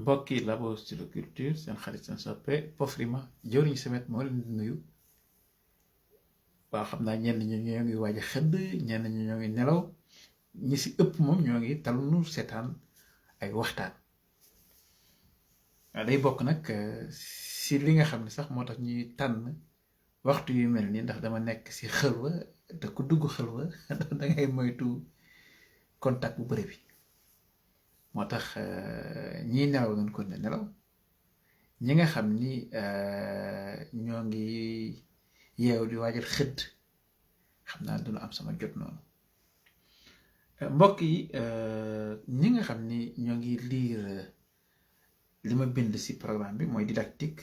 mbokki Labo Stylo Culture seen xarit seen soppe Pofrima jëwriñ Semet moo leen di nuyu waaw xam naa ñenn ñi ñoo ngi waaj a xëdd ñenn ñi ñoo ngi nelaw ñi si ëpp moom ñoo ngi talunu seetaan ay waxtaan waaw day bokk nag si li nga xam ne sax moo tax ñuy tànn waxtu yu mel nii ndax dama nekk si xëlwa te ku dugg xëlwa da ngay moytu contact bu bëri bi moo tax ñii nelaw nañ ko ne nelaw ñi nga xam ni ñoo ngi yeew di waajal xëdd xam naa dina am sama jot noonu mbokk yi ñi nga xam ni ñoo ngi lire li ma bind ci programme bi mooy didactique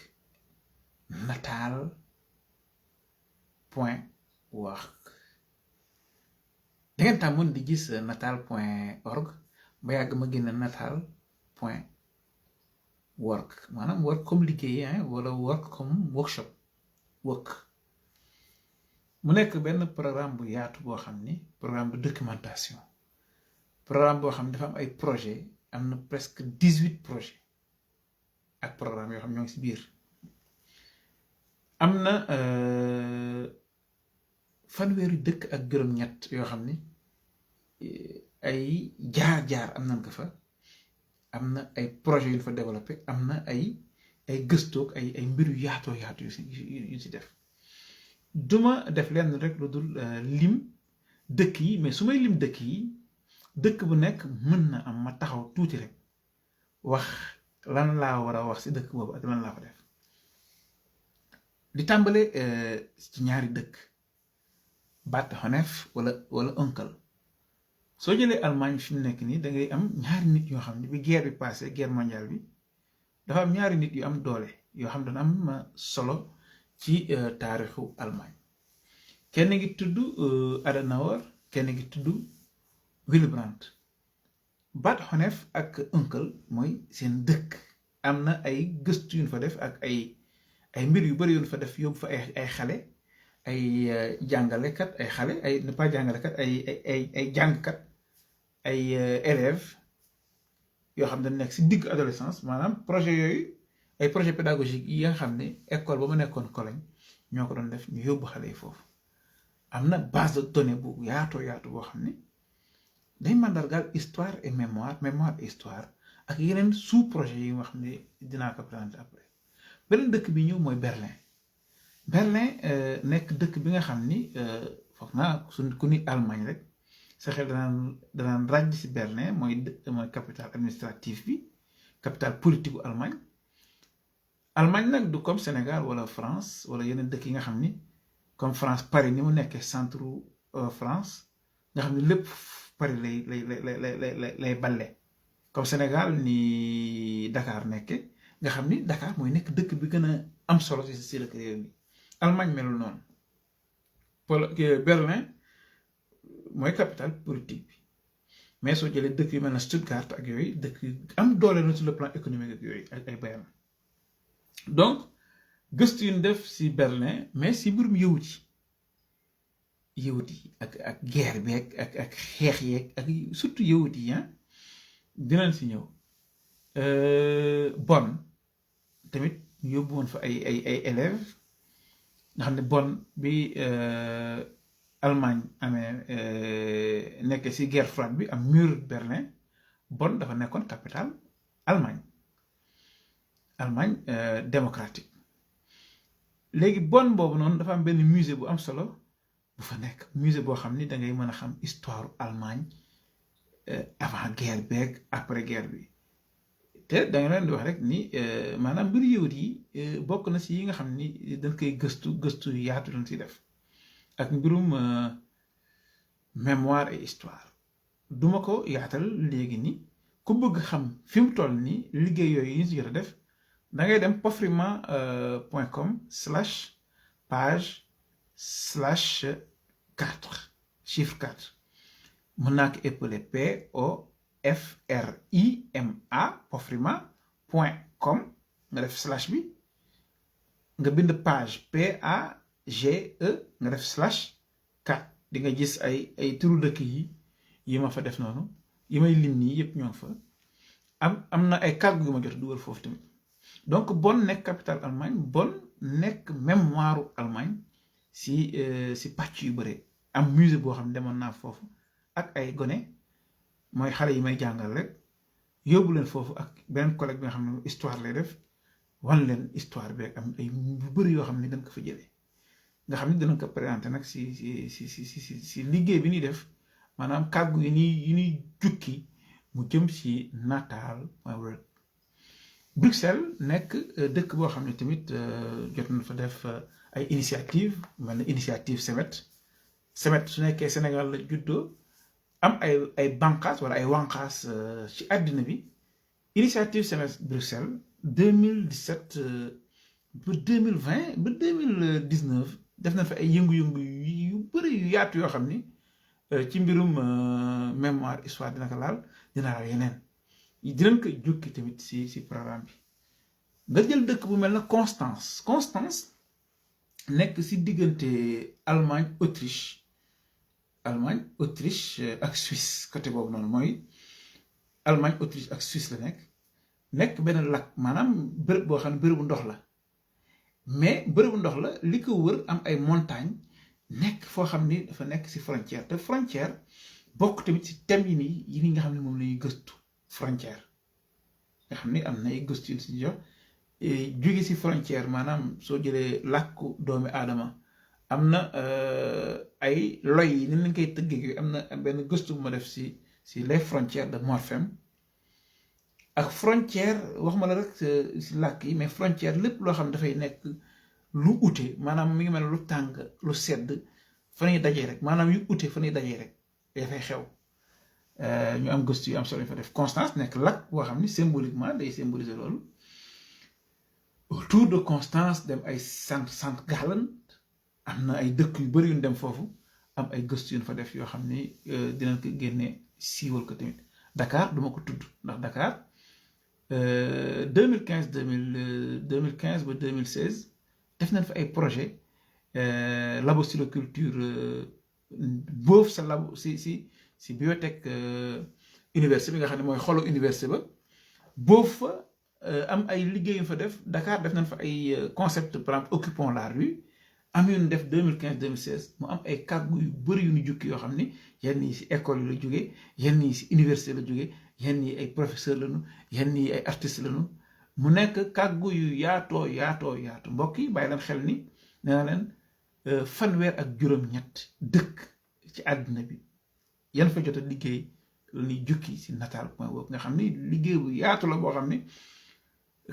natal point org da ngeen tàmmoon di gis natal point org ba yàgg ma génn natal point work maanaam work comme liggéey wala work comme workshop work mu nekk benn programme bu yaatu boo xam ni programme de documentation programme boo xam ne dafa am ay projet am na presque 18 projets ak programme yoo xam ñoo ngi ci biir am na fanweeri dëkk ak juróom-ñett yoo xam ni ay jaar-jaar am nañ ko fa am na ay projets yu ñu fa développé am na ay gëstoog ay mbir yu yaatoo yaatu yu ci def duma def lenn rek lu dul lim dëkk yi mais su may lim dëkk yi dëkk bu nekk mën na am ma taxaw tuuti rek wax lan laa war a wax ci dëkk boobu ak lan laa fa def di tàmbale ci ñaari dëkk Bad Honnef wala Oncle soo jëlee Allemagne fi mu nekk nii da ngay am ñaari nit yoo xam ne bi guerre bi passé guerre mondiale bi dafa am ñaari nit yu am doole yoo xam dana am solo ci taarixu Allemagne kenn ngi tudd Adenauer kenn ngi tudd Willy Brandt Bad Honnef ak Oncle mooy seen dëkk am na ay gëstu yu ñu fa def ak ay mbir yu bari yu ñu fa def yóbbu fa ay xale ay jàngalekat ay xale ay ne pas jàngalekat ay jàngkat ay élèves yoo xam ne nekk ci digg adolescence maanaam projet yooyu ay projet pédagogique yi nga xam ne école ba ma nekkoon Cologne ñoo ko doon def ñu yóbbu xale yi foofu am na base de données bu yaatu boo xam ne day mandargaal histoire et mémoire et histoire ak yeneen sous projet yi nga xam ne dinaa ko présenter après beneen dëkk bi ñëw mooy Berlin nekk dëkk bi nga xam ni foog naa ku ni Allemagne rek sa xel danaan ràjj ci Berlin mooy capitale administrative bi capitale politique bu Allemagne nag du comme Sénégal wala France wala yeneen dëkk yi nga xam ni comme France Paris ni mu nekkee centre France nga xam ni lépp Paris lay balle comme Sénégal ni Dakar nekke nga xam ni Dakar mooy nekk dëkk bi gën a am solo ci dëkk réew mi Allemagne melul noonu Berlin mooy capitale politique bi mais soo jëlee dëkk yu mel ne Stuttgart ak yooyu dëkk yu am doole na sur le plan économique ak yooyu ak ay bayam donc gëstu yu ñu def ci Berlin mais ci mbirum yëwut yi ak guerre bi ak xeex yeeg ak surtout yëwut yi dinañ ci ñëw Bonn tamit ñu yóbbu woon fa ay élèves nga xam ne Bonn bi Allemagne amee nekk ci guerre froide bi am mur Berlin Bonn dafa nekkoon capitale Allemagne démocratique léegi Bonn boobu noonu dafa am benn musée bu am solo bu fa nekk musée boo xam ni da ngay mën a xam histoire Allemagne avant guerre beeg après guerre bi te da nga leen di wax rek ni maanaam mbir yëwut yi bokk na ci yi nga xam ni dañ koy gëstu yaatu lañ ci def ak mbirum mémoire et histoire duma ko yaatal léegi ni ku bëgg xam fi mu toll nii liggéey yooyu yi ñu ci jot a def da ngay dem pofrima.com/page/4 chiffre 4 mën naa ko épeler pofrima.com nga def slash bi nga bind page PAGE nga def /4 di nga gis ay turu dëkk yi ma fa def noonu yi may lim nii yëpp ñoo fa am na ay kàggu yu ma jot dugal foofu tamit donc Bonn nekk capitale Allemagne Bonn nekk mémoire Allemagne si pàcc yu bëre am musée boo xam ne demoon naa foofu ak ay gone mooy xale yi may jàngal rek yóbbu leen foofu ak beneen collègue bi nga xam ne histoire lay def wan leen histoire bi am ay yu bëri yoo xam ne dañ ko fa jëlee nga xam ne dinañ ko présenté nag si liggéey bi ñuy def maanaam kàggu yi ñuy jukki mu jëm si nataal mooy Bruxelles nekk dëkk boo xam ne tamit jot na fa def ay initiative mel na initiative SEMET su nekkee Sénégal la juddoo am ay bànqaas wala ay wànqaas ci àddina bi initiative SEMET Bruxelles 2017 ba 2020 ba 2019 def na fa ay yëngu-yëngu yu bëri yu yaatu yoo xam ni ci mbirum mémoire histoire dina ko laal dina laal yeneen dinañ ko jukki tamit si programme bi nga jël dëkk bu mel na Constance nekk si diggante Allemagne Autriche ak Suisse côté boobu noonu mooy Allemagne Autriche ak Suisse la nekk benn lac maanaam bërëb boo xam ne bërëbu ndox la mais bërëbu ndox la li ko wër am ay montagne nekk foo xam ni dafa nekk si frontière te frontière bokk tamit si thème yi nga xam ne moom la ñuy gëstu frontière nga xam ni am na ay gëstu yu si jox jóge si frontière maanaam soo jëlee làkku doomi aadama am na ay loy yi ni lañ koy tëggee am na benn gëstu bu ma def si les frontières de Morphème ak frontière wax ma la rek si làkk yi mais frontière lépp loo xam dafay nekk lu ute maanaam mi ngi mel lu tàng lu sedd fa ñuy dajee rek maanaam yu ute fa ñuy dajee rek dafay xew ñu am gëstu yu am solo fa def Constance nekk lac boo xam ni symboliquement day symboliser loolu autour de Constance dem ay Sant Gallen am na ay dëkk yu bëri yu dem foofu am ay gëstu yu fa def yoo xam ni dinañ ko génne siiwal ko tamit Dakar duma ko tudd ndax Dakar 2015 ba 2016 def nañ fa ay projet labostyloculture boofu sa labo si bibliothèque université bi nga xam ne mooy xolu université ba boobu fa am ay liggéey yu fa def Dakar def nañ fa ay concept par exemple occupons la rue am yu ñu def 2015 2016 mu am ay kàggu yu bëri yu ñu jukki yoo xam ni yenn yi si école yi la jógee yenn yi si université la jógee yenn yi ay professeur lañu yenn yi ay artiste lañu mu nekk kàggu yu yaatoo mbokk yi bàyyi leen xel ni nee na leen fanweer ak juróom-ñett dëkk ci àddina bi yan fa jot a liggéey la ñuy jukki si nataal point boobu nga xam ni liggéey bu yaatu la boo xam ni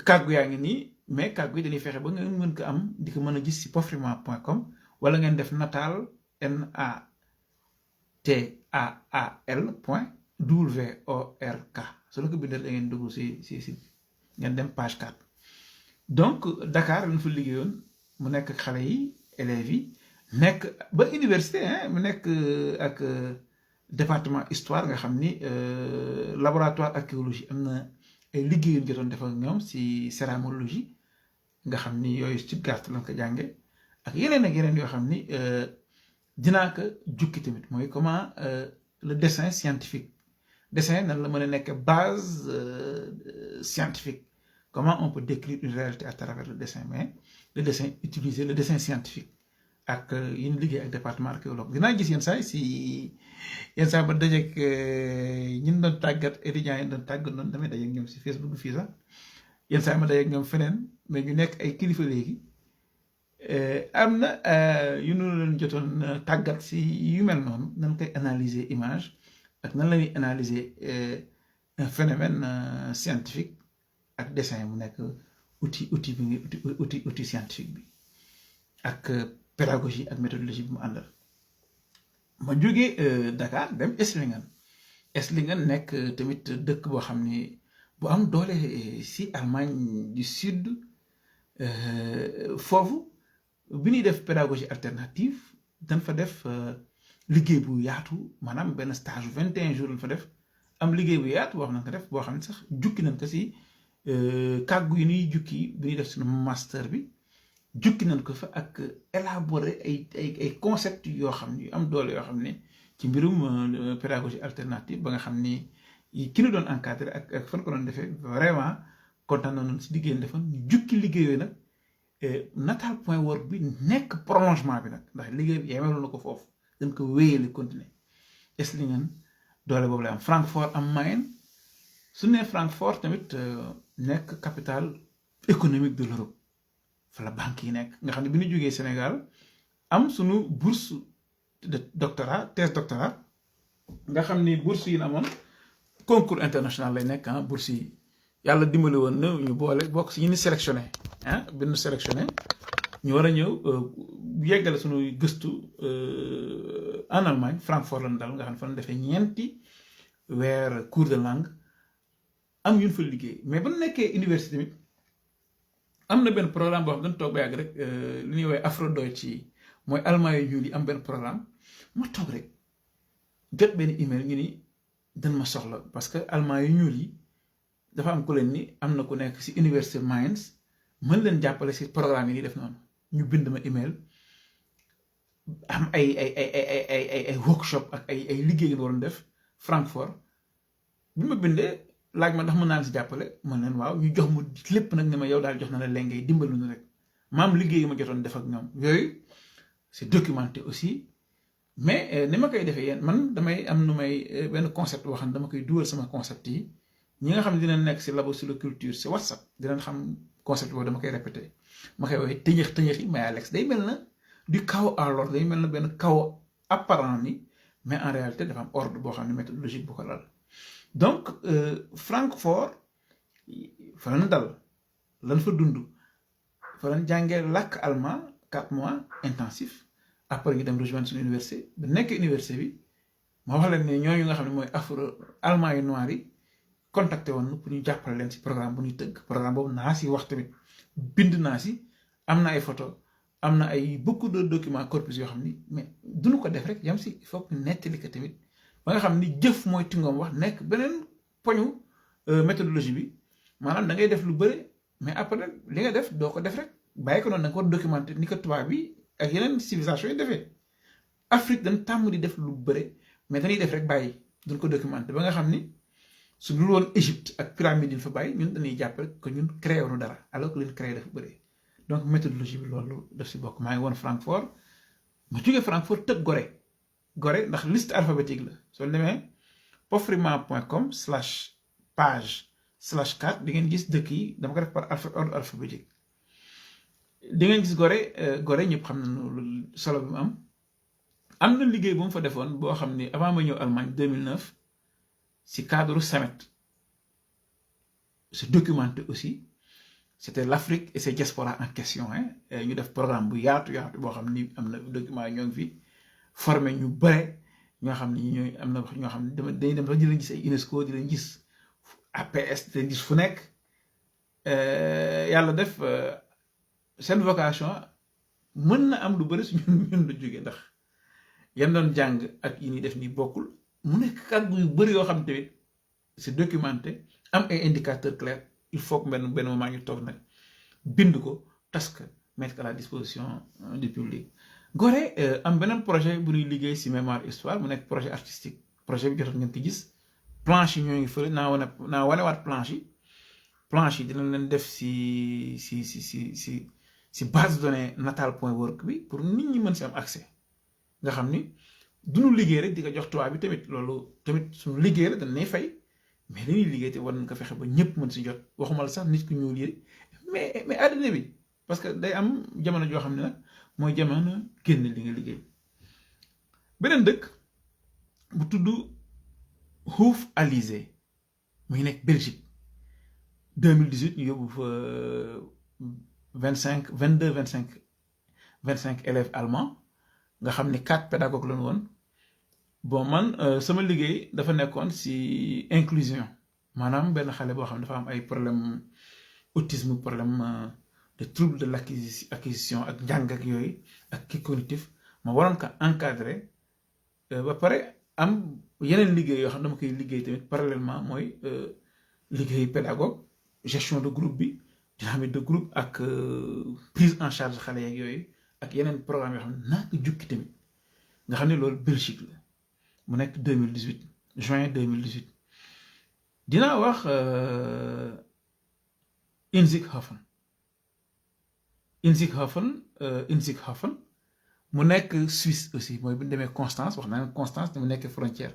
kàggu yaa ngi nii mais kàggu yi dañuy fexe ba nga mën ko am di ko mën a gis si pofrima.com wala ngeen def nataal NATAAL point WORK su la ko bindal da ngeen dugg si ngeen dem page 4 donc Dakar lañ fa liggéeyoon mu nekk xale yi élèves yi nekk ba université mu nekk ak département histoire nga xam ni laboratoire archéologie am na ay liggéey yu jotoon def ak ñoom si céramologie nga xam ni yooyu Stuttgart lañ ko jànge ak yeneen yoo xam ni dinaa ko jukki tamit mooy comment le dessin scientifique dessin nan la mën a nekk base scientifique comment on peut décrire une réalité à travers le dessin mais le dessin scientifique ak yi ñu liggéey ak département archéologue dinaa gis yenn saa ba dajeeg ñun doon tàggat étudiants yi doon tàggat noonu damay dajeeg ñoom si Facebook fii sax yenn saa ma dajeeg ñoom feneen mais ñu nekk ay kilifa léegi am na yu ñu leen jotoon tàggat si yu mel noonu nan koy analyser image ak nan la ñuy analyser un phénomène scientifique ak dessin mu nekk outil scientifique bi ak pédagogie ak méthodologie bi mu àndal ma jógee Dakar dem Esslingen nekk tamit dëkk boo xam ni bu am doole si Allemagne du Sud foofu bi ñuy def pédagogie alternative dañ fa def liggéey bu yaatu maanaam benn stage 21 jours lañ fa def am liggéey bu yaatu boo xam ne ko def boo xam ne sax jukki nañ ko si kàggu yi ñuy jukki bi ñuy def suñu master bi jukki nañ ko fa ak élaborer ay concept yoo xam ne yu am doole yoo xam ne ci mbirum pédagogie alternative ba nga xam ni ki ñu doon encadré ak fan ko doon defee vraiment kontaan nañu si liggéey defoon ñu jukki liggéey yooyu nag natal.work bi nekk prolongement bi nag ndax liggéey bi yemeelu na ko foofu dañ ko wéyale continuer Esslingen doole boobu lay am Francfort am Main su ne Francfort tamit nekk capitale économique de l'Europe fa la banque yi nekk nga xam ne bi ñu jógee Sénégal am suñu bourse de doctorat thèse doctorat nga xam ni bourse yi na amoon concours international lay nekk bourse yi yàlla dimbali woon na ñu boole bokk si ñu ni sélectionné bi ñu sélectionné ñu war a ñëw yeggale suñu gëstu en Allemagne Francfort lañ dal nga xam ne fa lañ defee ñeenti weer cours de langue am ñun fa liggéey mais ba nekkee université tamit am na benn programme boo xam dañ toog ba yàgg rek li ñuy woowee Afrodeutsch yi mooy allemand yu ñuul yi am benn programme ma toog rek jot benn email ñu ni dañ ma soxla parce que allemand yu ñuul yi dafa am ku leen ni am na ku nekk si université Mainz mën leen jàppale si programme yi ni def noonu ñu bind ma email am ay workshop ak ay liggéey yu waroon def Francfort bi ma bindee laaj ma ndax mën naa si jàppale mën leen waaw ñu jox mu lépp nag ne ma yow daal jox na la léegi dimbalu nu rek maam liggéey yu ma jotoon def ak ñoom yooyu c'est documenté aussi mais ni ma koy defee yéen man damay am nu may benn concept boo xam ne dama koy dugal sama concept yi ñi nga xam ne dinañ nekk si labo sur la culture si WhatsApp dinañ xam concept boobu dama koy répété ma koy woowee tëñëx yi mais Alex day mel na du chaos à l'ordre day mel na benn chaos apparent ni mais en réalité dafa am ordre boo xam ne méthodologique bu ko lal donc Francfort fa lañ dal lan fa dund fa lañ jàngee làkk allemand 4 mois intensif après ñu dem rejoindre suñu université ba nekk université bi ma wax leen ne ñooñu nga xam ne mooy afro allemand yu noir yi contacté woon pour ñu jàppale leen si programme bu ñuy tëgg programme boobu naa si wax tamit bind naa si am na ay photo am na ay beaucoup de documents corpus yoo xam ni mais duñu ko def rek yam si il faut que nettali ko tamit ba nga xam ni jëf mooy tingoom wax nekk beneen poñu méthodologie bi maanaam da ngay def lu bëri mais après li nga def doo ko def rek bàyyi ko noonu da nga ko documenté ni ko tubaab bi ak yeneen civilisation yi defee Afrique dañ tàmm di def lu bëri mais dañuy def rek bàyyi duñ ko documenté ba nga xam ni su dul woon Égypte ak pyramide yi fa bàyyi ñun dañuy jàpp rek que ñun créé woonu dara alors que leen créé dafa bëri donc méthodologie bi loolu daf si bokk maa ngi woon Francfort ma jógee Francfort tëb Gorée ndax liste alphabétique la soo demee pofrima.com/page/4 di ngeen gis dëkk yi dama ko def par ordre alphabétique di ngeen gis Gorée ñëpp xam nañu solo bi mu am na liggéey bu mu fa defoon boo xam ni avant ma ñëw Allemagne 2009 si cadre Samet c'est documenté aussi c'était l'Afrique et ses diasporas en question ñu def programme bu yaatu boo xam ni am na document yi ñoo ngi fi formé ñu bare ñoo xam ni ñooy am na ñoo xam ne dañuy dem sax di leen gis ay UNESCO di leen gis APS di leen gis fu nekk yàlla def seen vocation mën na am lu bëri su ñun la jógee ndax yan doon jàng ak yi ñuy def ni bokkul mu nekk kàddu yu bëri yoo xam tamit c'est documenté am ay indicateurs clairs il faut que benn moment ñu toog nag bind ko tas ko mettre à la disposition du public. Gorée am beneen projet bu ñuy liggéey si mémoire histoire mu nekk projet artistique projet bi jotoon ngeen ko gis planche yi ñoo ngi fële naa wanewaat planche yi dinañ leen def si base de données natal.work bi pour nit ñi mën si am accès nga xam ni duñu liggéey rek di ko jox tubaab bi tamit loolu tamit suñu liggéey la dañ lay fay mais li ñuy liggéey te war nañ ko fexe ba ñëpp mën si jot waxuma la sax nit ku ñuul yi mais àddina bi parce que day am jamono joo xam ne nag mooy jamono génn li nga liggéey beneen dëkk bu tudd Hof Alizé mu ngi nekk Belgique 2018 ñu yóbbu fa 25 élèves allemands nga xam ni 4 pédagogues lañu woon bon man sama liggéey dafa nekkoon si inclusion maanaam benn xale boo xam ne dafa am ay problème autisme problème de trouble de l'acquisition ak njàng ak yooyu ak kii cognitif ma waroon ko encadrer ba pare am yeneen liggéey yoo xam ne dama koy liggéey tamit parallèlement mooy liggéey pédagogue gestion de groupe bi dynamique de groupe ak prise en charge xale yeeg yooyu ak yeneen programme yoo xam ne naa ko jukki tamit nga xam ne loolu Belgique la mu nekk 2018 juin 2018 dinaa wax Inzighofen mu nekk Suisse aussi mooy bu ñu demee Constance wax naa ne Constance mu nekk frontière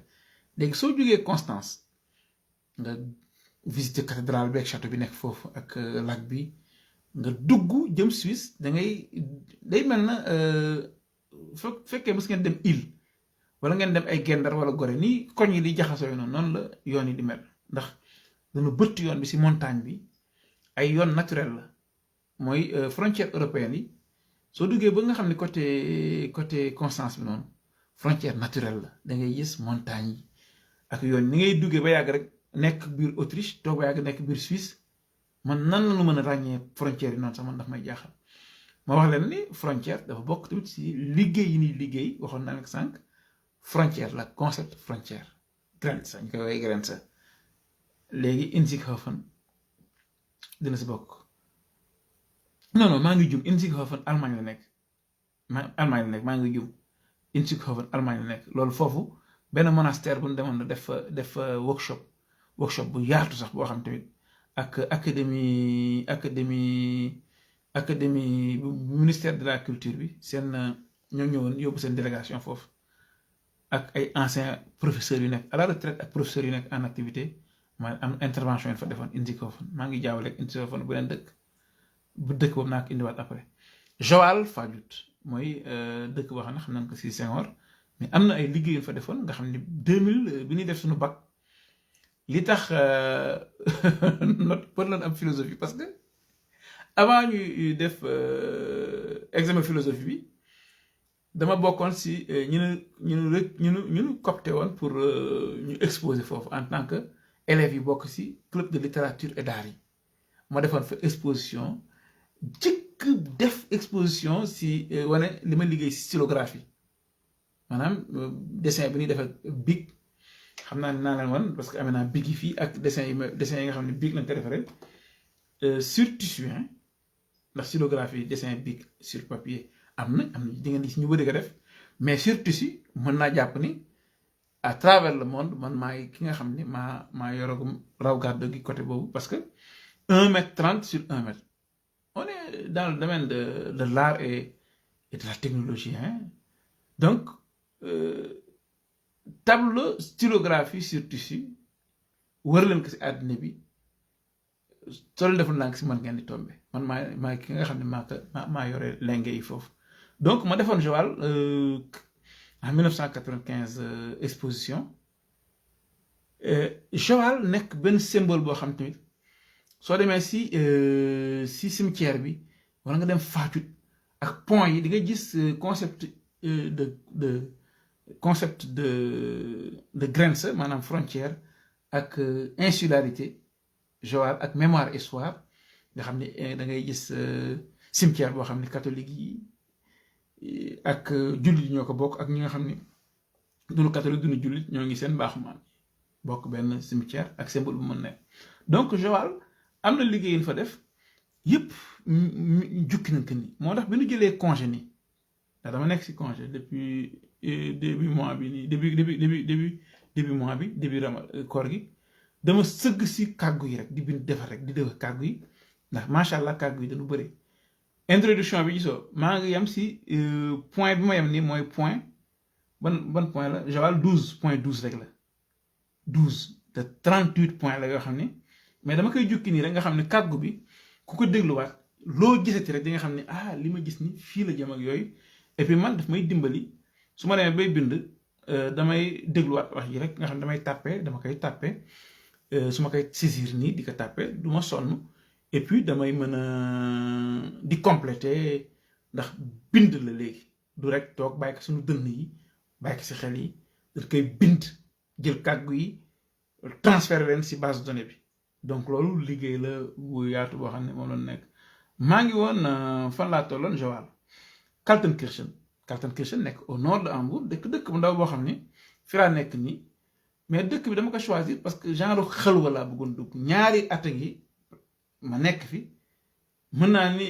léegi soo jógee Constance nga visiter cathédrale bi ak château bi nekk foofu ak lac bi nga dugg jëm Suisse da ngay day mel na fekkee mos ngeen dem île wala ngeen dem ay Gendar wala Gorée nii koñ yi di jaxasoo noonu la yoon yi di mel ndax dañu bëtt yoon bi si montagne bi ay yoon naturel la mooy frontière européenne yi soo duggee ba nga xam ne côté Constance bi noonu frontière naturelle la da ngay gis montagne yi ak yoon ni ngay duggee ba yàgg rek nekk biir Autriche toog ba yàgg nekk biir Suisse man nan la ñu mën a ràññee frontière yi noonu sax man daf may jaaxal ma wax leen ni frontière dafa bokk tamit si liggéey yi nii liggéey waxoon naa leen sànq frontière la concept frontière Grenze ñu koy woowee Grenze léegi Inzighofen dina si bokk non maa ngi jum Inzighofen Allemagne la nekk maa ngi jum Inzighofen Allemagne la nekk loolu foofu benn monastère bu ñu demoon def workshop bu yaatu sax boo xam tamit ak académie bu ministère de la culture bi seen ñoo ñëwoon yóbbu seen délégation foofu ak ay anciens professeurs yu nekk à la retraite ak professeurs yu nekk en activité ma am intervention yi fa defoon Inzighofen maa ngi jaawale ak Inzighofen bu leen dëkk boobu naa ko indiwaat après Joal Fadiouth mooy dëkk boo xam ne xam nañ ko si Senghor mais am na ay liggéey yu fa defoon nga xam ne 2000 bi ñuy def suñu bac li tax note pour lan am philosophie parce que avant ñuy def examen philosophie bi dama bokkoon si ñu copté woon pour ñu exposer foofu en tant que élèves yi bokk si club de littérature et d'art yi ma defoon fa exposition jëkk def exposition si wane li ma liggéey si stylographie maanaam dessin bi ñuy def ak bic xam naa leen wan parce que amee naa bic yi fii ak dessin yi nga xam ne bic lañ ko defaree sur tissu ndax stylographie dessin bic sur papier am na di ngeen gis ñu bëri ko def mais sur tissu mën naa jàpp ni à travers le monde man maay ki nga xam ni maa yoragum raw gàddu gi côté boobu parce que 1,30 m sur 1 mètre on est dans le domaine de l'art et de la technologie donc tableau stylographie sur tissu wër leen ko si àddina bi soo leen deful ndànk si man ngeen di tombé man maa ki nga xam ne maa yore lenge yi foofu donc ma defoon Joal en 1995 exposition Joal nekk benn symbole boo xam tamit soo demee si cimetière bi wala nga dem Fadiouth ak pont yi di nga gis concept de Grenze maanaam frontière ak insularité Joal ak mémoire histoire nga xam ne da ngay gis cimetière boo xam ne catholique yi ak jullit ñoo ko bokk ak ñi nga xam ne duñu catholique duñu jullit ñoo ngi seen mbaaxu maam bokk benn cimetière ak symbole bu mën nekk donc Joal am na liggéeyin fa def yëpp jukki nañ ko ni moo tax bi ñu jëlee congé nii ndax dama nekk si congé depuis début mois bi nii début mois bi début koor gi dama sëgg si kàggu yi rek di bind defar rek di defar kàggu yi ndax macha allah kàggu yi dañu bëri introduction bi gisoo maa ngi yem si point bi ma yem nii mooy point ban point la Joal 12.12 rek la 12 de 38 points la yoo xam ne mais dama koy jukki nii rek nga xam ne kàggu bi ku ko dégluwaat loo gisati rek di nga xam ne li ma gis ni fii la jëm ak yooyu et puis man daf may dimbali su ma demee bay bind damay dégluwaat wax yi rek nga xam ne dama koy tàppe su ma koy saisir nii di ko tàppe du ma sonn et puis damay mën a di compléter ndax bind la léegi du rek toog bàyyi ko suñu dënn yi bàyyi ko si xel yi da koy bind jël kàggu yi transférer leen si base de données bi donc loolu liggéey la bu yaatu boo xam ne moom la nekk maa ngi woon fan laa tolloon Joal Kaltenkirchen nekk au nord de Hambourg dëkk bu ndaw boo xam ne fi laa nekk nii mais dëkk bi dama ko choisir parce que genre xelwa laa bëggoon dugg ñaari at ngi ma nekk fi mën naa ni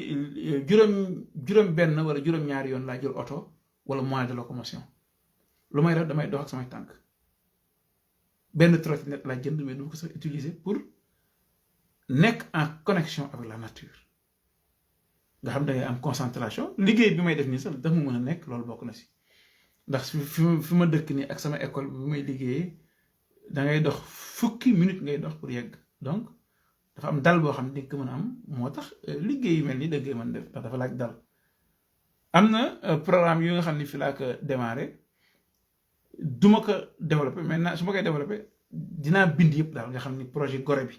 juróom benn wala juróom-ñaari yoon laa jël oto wala moyen de locomotion lu may def damay dox ak samay tànk benn trottinette laa jënd mais du ko sax utiliser pour nekk en connexion avec la nature nga xam da ngay am concentration liggéey bi may def nii sax dafa mu mën a nekk loolu bokk na si ndax fi ma dëkk nii ak sama école bi may liggéeyee da ngay dox fukki minute ngay dox pour yegg donc dafa am dal boo xam ne di ko mën a am moo tax liggéey yu mel nii da ngay mën def ndax dafa laaj dal am na programme yu nga xam ne fi laa ko démarré duma ko développé maintenant su ma koy développé dinaa bind yëpp daal nga xam ni projet Gorée bi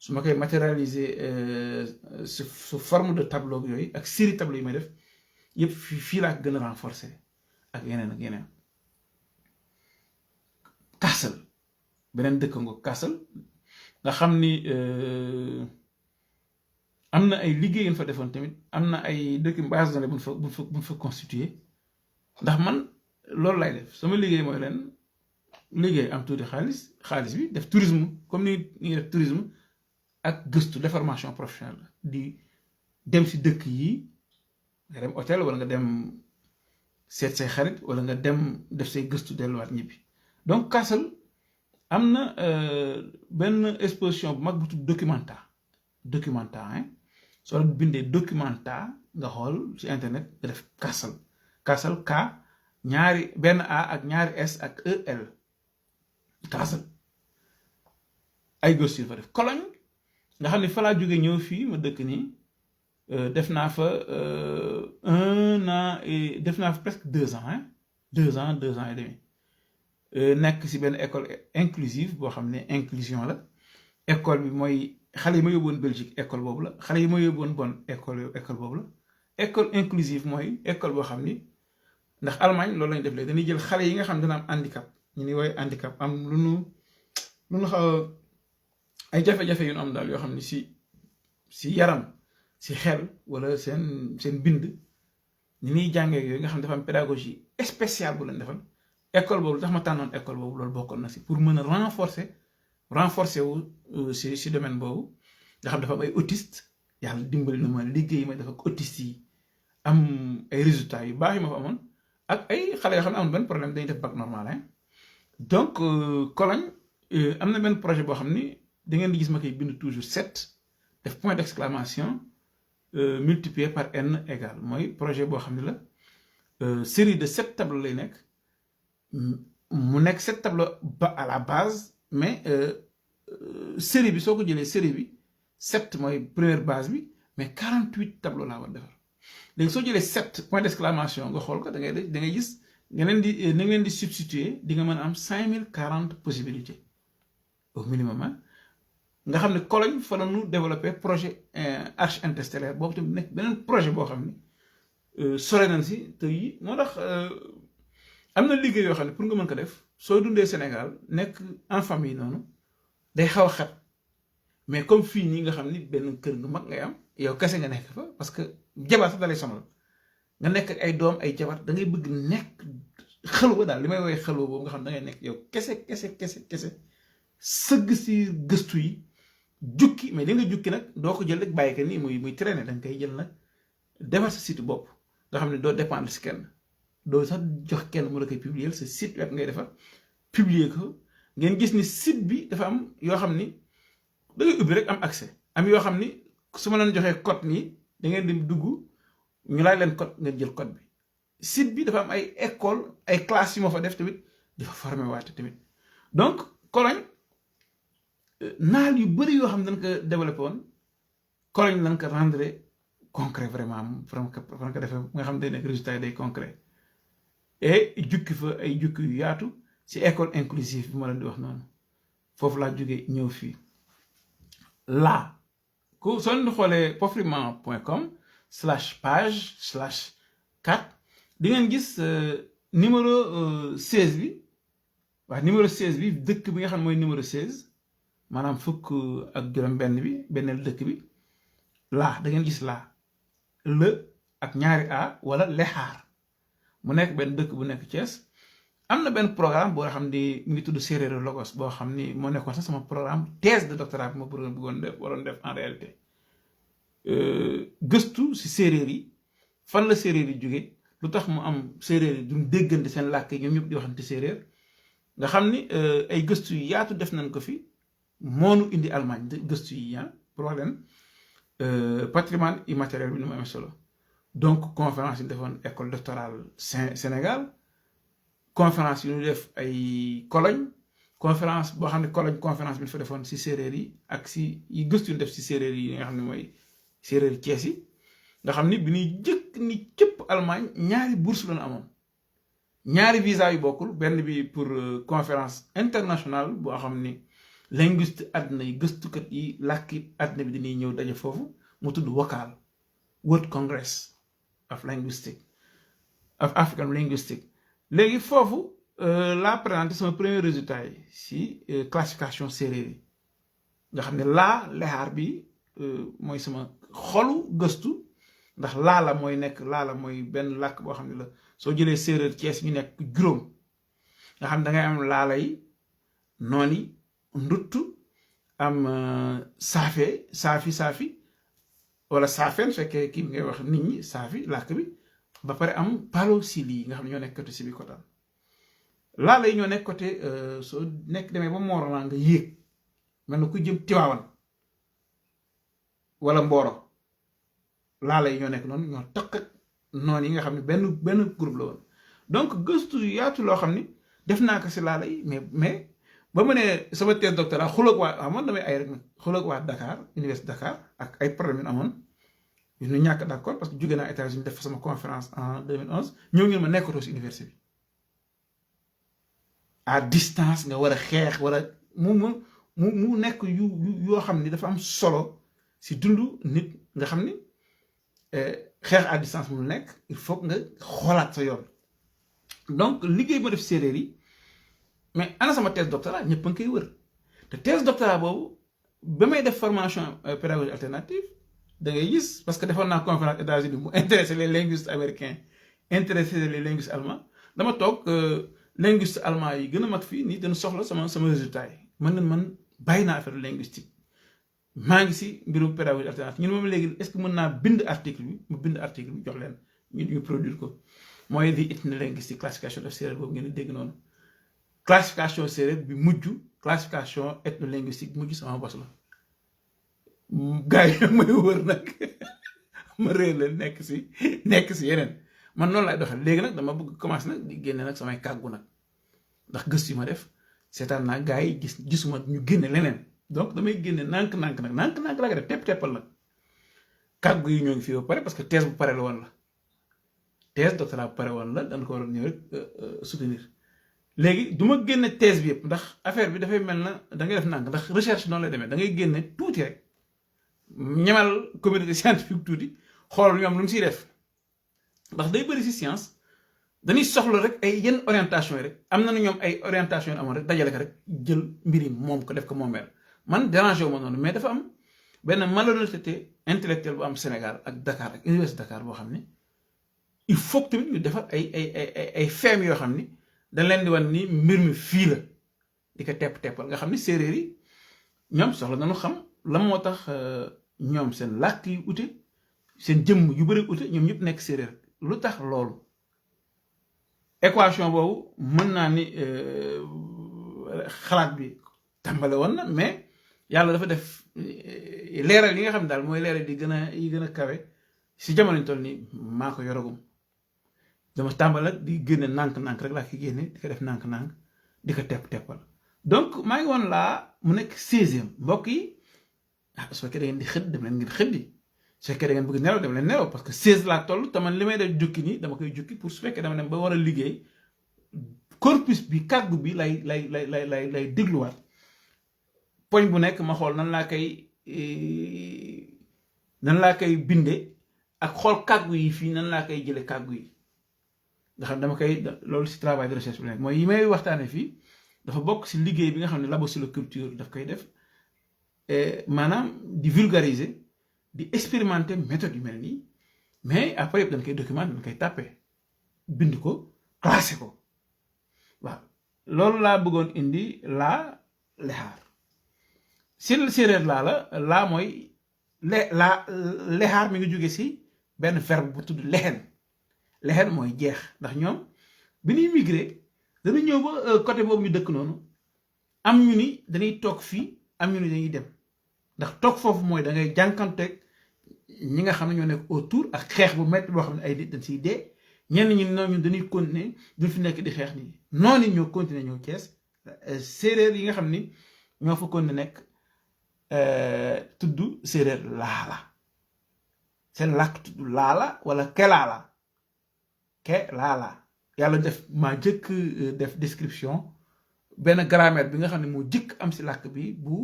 su ma koy matérialiser sous forme de tableau yooyu ak série tableau yi may def yëpp fii laa ko gën a renforcer ak yeneen Kassel beneen dëkk nga Kassel nga xam ni am na ay liggéey yu fa defoon tamit am na ay dëkk base de données bu fa constitué ndax man loolu lay def sama liggéey mooy leen liggéey am tuuti xaalis bi def tourisme comme ni ngi def tourisme ak gëstu déformation professionnelle di dem si dëkk yi nga dem hôtel wala nga dem seet say xarit wala nga dem def say gëstu delluwaat ñibbi donc Kassel am na benn exposition bu mag bu tudd documenta hein soo bindee documenta nga xool ci internet nga def Kassel K ñaari benn A ak ñaari S ak EL Kassel ay gëstu yu fa def Cologne nga xam ne fa laa jóge ñëw fii ma dëkk nii def naa fa 1 an et def naa fa presque 2 ans hein 2 ans et demi nekk si benn école inclusive boo xam ne inclusion la école bi mooy xale yi ma yóbboon Belgique école boobu la xale yi ma yóbboon Bonn école boobu la école inclusive mooy école boo xam ni ndax Allemagne loolu lañu def léegi dañuy jël xale yi nga xam dina am handicap ñu ni woy handicap am lu nu xaw ay jafe-jafe yu nu am daal yoo xam ne si yaram si xel wala seen bind ni ñuy jàngee yooyu nga xam ne dafa am pédagogie spéciale bu leen defal école boobu tax ma tànnoon école boobu loolu bokkoon na si pour mën a renforcer wu si domaine boobu nga xam dafa am ay autiste yàlla dimbali na ma liggéey ma dafa ak autiste yi am ay résultats yu baax yi ma fa amoon ak ay xale yoo xam ne amul benn problème dañuy def bac normal hein donc Cologne am na benn projet boo xam ni da ngeen di gis ma koy bind toujours 7 def point d'exclamation multiplié par n égale mooy projet boo xam ne la série de 7 tableaux lay nekk mu nekk 7 tableaux à la base mais série bi soo ko jëlee série bi 7 mooy première base bi mais 48 tableaux laa war a defar léegi soo jëlee 7 point d'exclamation nga xool ko da ngay gis nga leen di substituer di nga mën a am 5040 possibilités au minimum hein nga xam ne Cologne fa la ñu développé projet arche interstellaire boobu tamit nekk beneen projet boo xam ne sore nañ si te yi moo tax am na liggéey yoo xam ne pour nga mën ko def soo dundee Sénégal nekk en famille noonu day xaw a xat mais comme fii nii nga xam ni benn kër nga mag ngay am yow kese nga nekk fa parce que jabar sax dalay sonal nga nekk ak ay doom ay jabar da ngay bëgg nekk xelwa daal li may woowee xelwa boobu nga xam da ngay nekk yow kese sëgg si gëstu yi jukki mais li nga jukki nag doo ko jël rek bàyyi ko nii muy traîner da nga koy jël nag defar sa site bopp nga xam ne doo dépendre si kenn doo sax jox kenn mu la koy publier sa site web ngay defar publier ko ngeen gis ni site bi dafa am yoo xam ni da ngay ubbi rek am accès am yoo xam ni su ma leen joxee code nii da ngeen di dugg ñu laaj leen code ngeen jël code bi site bi dafa am ay école ay classes yu ma fa def tamit di fa former waate tamit donc Cologne naal yu bëri yoo xam ne dañ ko développé woon Cologne lañ ko rendre concret vraiment faram ko defee nga xam ne day nekk résultat yi day concret et jukki fa ay jukki yu yaatu ci école inclusive bi ma leen di wax noonu foofu laa jógee ñëw fii laa ku soo leen di xoolee pofriman.com/page/4 di ngeen gis numéro 16 bi waaw numéro 16 bi dëkk bi nga xam ne mooy numéro 16 maanaam fukk ak juróom benn bi benneel dëkk bi laa da ngeen gis laa le ak ñaari a wala lexaar mu nekk benn dëkk bu nekk Thiès am na benn programme boo xam ni mu ngi tudd Séeréer Logos boo xam ni moo nekkoon sax sama programme thèse de doctorat bi ma waroon def en réalité gëstu si séeréer yi fan la séeréer yi jóge lu tax mu am séeréer yi duñ déggante seen làkk yi ñoom ñëpp di waxante séeréer nga xam ni ay gëstu yu yaatu def nañ ko fi moonu indi Allemagne gëstu yi pour wax leen patrimoine immatériel bi ni mu amee solo donc conférence yi defoon école doctorale Sénégal conférence yi ñu def ay Cologne conférence boo xam ne Cologne conférence bi ñu fa defoon si séeréer yi ak si yi gëstu yu def si séeréer yi nga xam ne mooy séeréer Thiès yi nga xam ni bi ñuy jëkk ni cëpp Allemagne ñaari bourse lañu amoon ñaari visa yu bokkul benn bi pour conférence internationale boo xam ni linguiste àddina yi gëstukat yi làkki àddina bi dañuy ñëw daje foofu mu tudd WCAL World Congress of Linguistics of African Linguistics léegi foofu laa présenté sama premier résultat yi si classification séeréer yi nga xam ne lexaar bi mooy sama xolu gëstu ndax laala mooy benn làkk boo xam ne la soo jëlee séeréer Cees ñu nekk juróom nga xam ne dangay am laala yi noon yi ndutt am saafi wala saafeen fekkee kii bi ngay wax nit ñi saafi làkk bi ba pare am palo sili yi nga xam ne ñoo nekk côté Sébikotane laala yi ñoo nekk côté soo nekk demee ba Morolan nga yéeg mel na ku jëm Tiwaawan wala Mboro laala yi ñoo nekk noonu ñoo takk ak noonu yi nga xam ne benn groupe la woon donc gëstu yaatu loo xam ni def naa ko si laala yi mais ba mu ne sama thèse doctorat xuloog waa amoon damay ay rek nag xuloog waa Dakar université Dakar ak ay problème yu amoon yu ñu ñàkk d'accord parce que jóge naa États-Unis def sama conférence en 2011 ñëw ngeen ma nekkatoo si université bi à distance nga war a xeex wala mu nekk yoo xam ni dafa am solo si dundu nit nga xam ni xeex à distance mu nekk il faut nga xoolaat sa yoon donc liggéey ma def séeréer yi mais ana sama thèse doctorat ñëpp a ngi koy wër te thèse doctorat boobu ba may def formation pédagogie alternative da ngay gis parce que defoon naa conférence États-Unis mu intéressé les linguistes américains intéressé les linguistes allemands dama toog linguiste allemand yi gën a mag fii nii dañu soxla sama résultat yi man bàyyi naa affaire linguistique maa ngi si mbirum pédagogie alternative ñun moom léegi est-ce que mën naa bind article bi mu bind article bi jox leen ñu produire ko mooy the ethnolinguistic classification of séeréer boobu ngeen di dégg noonu classification séeréer bi mujj classification ethnolinguistique mujj sama bos la gars yi may wër nag ma réer leen nekk si yeneen man noonu lay doxal léegi nag dama bëgg commencer nag di génne nag samay kàggu nag ndax gëstu yi ma def seetaan naa gars yi gisuma ñu génne leneen donc damay génne nànk-nànk laa ko def tepp-teppal nag kàggu yi ñoo ngi fii ba pare parce que thèse bu pare la woon la thèse doctorat bu pare woon la dañ ko waroon ñëw rek soutenir léegi du ma génne thèse bi yëpp ndax affaire bi dafay mel na da ngay def nànk ndax recherche noonu lay demee da ngay génne tuuti rek ñemal communauté scientifique tuuti xool ñoom lu mu siy def ndax day bëri si science dañuy soxla rek ay yenn orientation yi rek am na ñoom ay orientation yi amoon rek dajale ko rek jël mbir yi moom ko def ko moomeel man dérangé wu ma noonu mais dafa am benn malhonnêteté intellectuelle bu am Sénégal ak Dakar ak université Dakar boo xam ne il faut que tamit ñu defar ay feem yoo xam ni dañ leen di wan ni mbir mi fii la di ko teppal nga xam ni séeréer yi ñoom soxla nañu xam la moo tax ñoom seen làkk yu ute seen jëmm yu bëri ute ñoom ñëpp nekk séeréer lu tax loolu équation boobu mën naa ni xalaat bi tàmbale woon na mais yàlla dafa def leeral yi nga xam ne daal mooy leeral yi gën a kawe si jamono ñu toll nii maa ko yoragum dama tàmbale nag di génne nànk-nànk rek laa ki génne di ko def nànk-nànk di ko teppal donc maa ngi woon laa mu nekk 16e mbokk yi su fekkee da ngeen di xëdd dem leen ngeen xëddi su fekkee da ngeen bëgg nelaw dem leen nelaw parce que 16 laa toll te man li may def jukki nii dama koy jukki pour su fekkee dama dem ba war a liggéey corpus bi kàggu bi lay dégluwaat poñ bu nekk ma xool nan laa koy binde ak xool kàggu yi fii nan laa koy jële kàggu yi nga xam dama koy loolu si travail de recherche bi nekk mooy yi may waxtaane fii dafa bokk si liggéey bi nga xam ne labo sur la culture daf koy def maanaam di vulgariser di expérimenter méthode yu mel nii mais après yëpp dañ koy documenter dañ koy tàppe bind ko classé ko waaw loolu laa bëggoon indi laa lexaar si séeréer laa mooy lexaar mi ngi jóge si benn verbe bu tudd lexen mooy jeex ndax ñoom bi ñuy migré dana ñëw ba côté boobu ñu dëkk noonu am ñu ni dañuy toog fii am ñu ni dañuy dem ndax toog foofu mooy da ngay jànkanteeg ñi nga xam ne ñoo nekk autour ak xeex bu métti boo xam ne ay nit dañ siy dee ñenn ñi noonu dañuy continuer duñ fi nekk di xeex nii noonu ñoo continuer ñëw Thiès séeréer yi nga xam ni ñoo fa continuer nekk tudd séeréer laala seen làkk tudd laala wala kelaala kelaala yàlla def maa jëkk def description benn grammaire bi nga xam ne moo jëkk am si làkk bi bu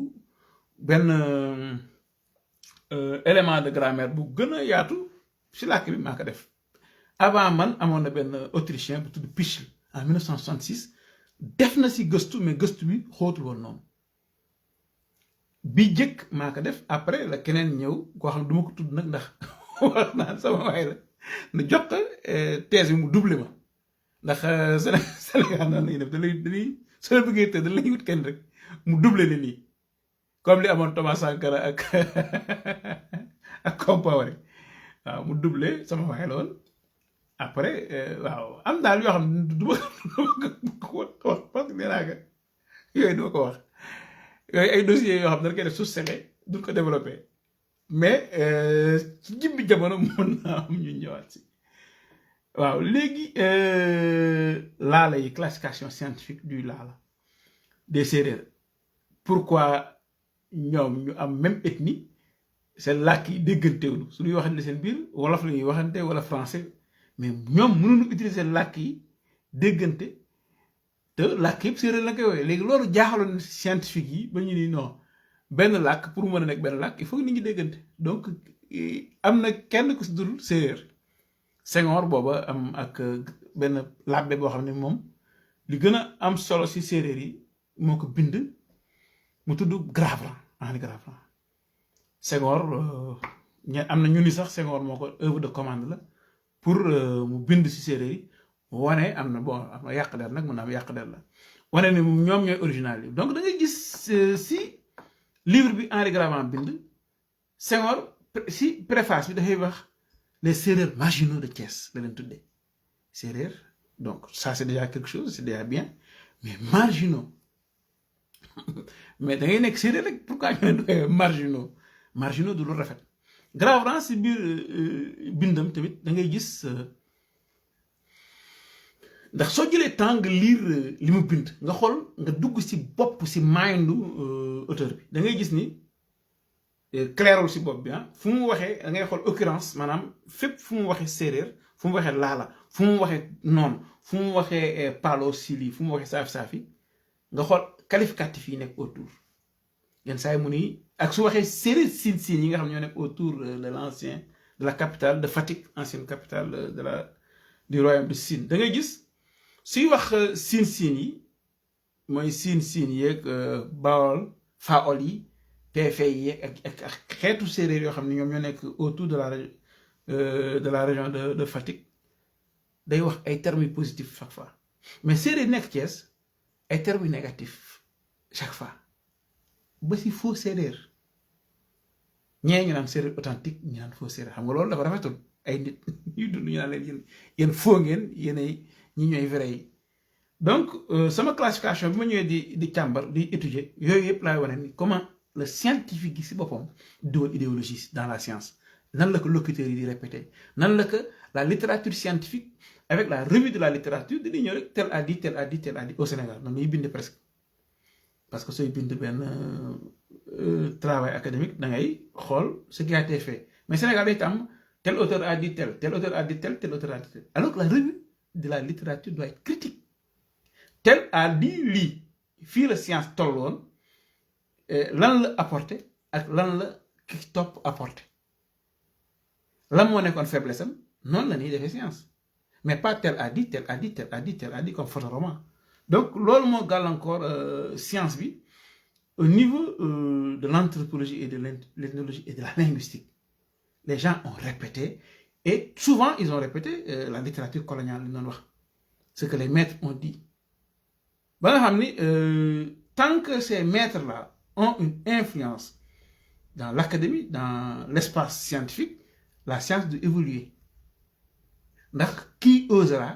benn élément de grammaire bu gën a yaatu si làkk bi maa ko def avant man amoon na benn autrichien bu tudd Pichel en 1966 def na si gëstu mais gëstu bi xóotul woon noonu bi jëkk maa ko def après la keneen ñëw koo xam ne du ma ko tudd nag ndax wax naa sama waay la na jox thèse bi mu doublé ma ndax Sénégal naan lañuy def dañuy soo bëggee te dañ lay wut kenn rek mu doublé ne nii comme li amoon Thomas Sankara ak Compaoré waaw mu doublé sama waay la woon après waaw am daal yoo xam ne du ma ko wax parce que nee naa ko yooyu du ma ko wax yooyu ay dossiers yoo xam ne dañ koy def sous-scellé duñ ko développé mais ci jimbi jamono mën naa am ñu ñëwaat si waaw léegi laala yi classification scientifique du laala des séeréer pourquoi ñoom ñu am même ethnie seen làkk yi déggantewuñu suñuy waxante seen biir wolof la ñuy waxante wala français mais ñoom mënuñu utiliser làkk yi déggante te làkk yëpp séeréer la koy woowee léegi loolu jaaxaloon scientifique yi ba ñu ni non benn làkk pour mën a nekk benn làkk il faut que nit ñi déggante donc am na kenn ku si dul séeréer Senghor booba am ak benn labbe boo xam ne moom li gën a am solo si séeréer yi moo ko bind mu tudd Gravran Henri Gravran Senghor am na ñu ni sax Senghor moo ko œuvre de commande la pour mu bind si séeréer yi wane am na bon am na yàq der nag mun na am yàq der la wane ne ñoom ñooy original yi donc da ngay gis si livre bi Henri Gravran bind Senghor si préface bi dafay wax les séeréer marginaux de Thiès la leen tuddee séeréer donc ça c'est déjà quelque chose c'est déjà bien mais marginaux mais da ngay nekk séeréer rek pourquoi ñu ne marginaux du lu rafet Gravran si biir bindam tamit da ngay gis ndax soo jëlee temps nga lire li mu bind nga xool nga dugg si bopp si mindu auteur bi da ngay gis ni clairul si bopp bi fu mu waxee da ngay xool occurrence maanaam fépp fu mu waxee séeréer fu mu waxee laala fu mu waxee noon fu mu waxee palo sili fu mu waxee saafi-saafi nga xool qualificatif yi nekk autour yenn saa yi mu ni ak su waxee séeréer siin yi nga xam ñoo nekk autour de la capitale de Fatick ancienne capitale du royaume de Sine da ngay gis suy wax siin yi mooy siin yeeg Bawol Faol yi PFA yi ak xeetu séeréer yoo xam ne ñoom ñoo nekk autour de la région de Fatick day wax ay termes yu positifs chaque fois mais séeréer nekk Thiès ay termes yu négatifs chaque fois ba si faux séeréer ñee ñu naan séeréer authentique ñu naan faux séeréer xam nga loolu dafa rafetul ay nit ñuy dund ñu naan leen yéen faux ngeen yéenay ñi ñooy vrai yi donc sama classification bi ma ñëwee di càmbar di étudier yooyu yëpp laay wane ni comment le scientifique gi si boppam dugal idéologie dans la science nan la ko locuteurs yi di répéter nan la que la littérature scientifique avec la revue de la littérature di ñëw rek tel a dit tel a dit tel a dit au Sénégal noonu ñuy bind presque parce que sooy bind benn travail académique da ngay xool ce qui a été fait mais Sénégal day tam tel auteur a dit tel auteur a dit tel auteur a dit tel alors que la revue de la littérature doit être critique tel a dit lii fii la science tolloon lan la apporté ak lan la ki topp apporté lan moo nekkoon faiblesse am noonu la ñuy defee science mais pas tel a dit tel a dit tel a dit tel a dit comme photoroman donc loolu moo gàllankoor science bi au niveau de l'anthropologie et de l'ethnologie et de la linguistique les gens ont répété et souvent ils ont répété la littérature coloniale li noonu wax ce que les maîtres ont dit ba nga xam ni tant que ces maîtres là ont une influence dans l'académie dans l'espace scientifique la science doit évoluer ndax qui osera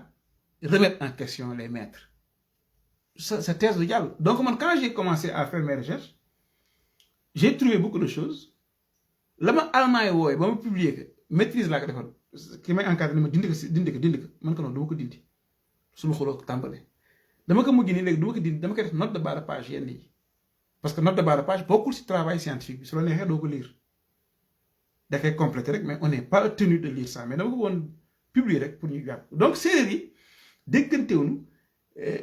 remettre en question les maîtres sa thèse du diable. Donc quand j'ai commencé à faire mes recherches, j'ai trouvé beaucoup de choses. La ma allemand yi wooye ba ma publier que maîtrise laa ko defal ki may encadré ni ma dindi ko man ko noonu dama ko dindi suñu xuloo tàmbale dama ko mujj nii léegi dama ko dindi dama koy def note de bas de page yenn yi parce que note de bas de page bokkul si travail scientifique bi su la neexee doo ko lire da koy compléter rek mais on n'est pas tenu de lire ça mais dama ko woon publier rek pour ñu jàpp donc séeréer yi déggantewuñu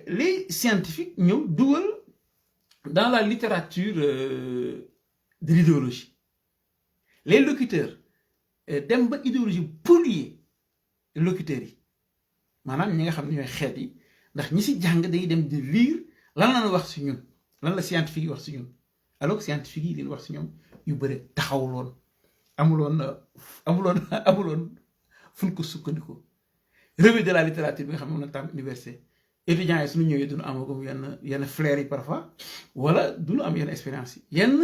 les scientifiques ñëw dugal dans la littérature de l'idéologie les locuteurs dem ba idéologie polluer locuteurs yi maanaam ñi nga xam ne ñooy xeet yi ndax ñi si jàng dañuy dem di lire lan la wax si ñun lan la scientifique yi wax si ñun alors que scientifique yi li wax si ñoom yu bëri taxawuloon amuloon fuñ ko sukkandiku revue de la littérature bi nga xam ne moom la tam université étudiants yi suñu ñëwee duñu amagum yenn flair yi parfois wala duñu am yenn expérience yi yenn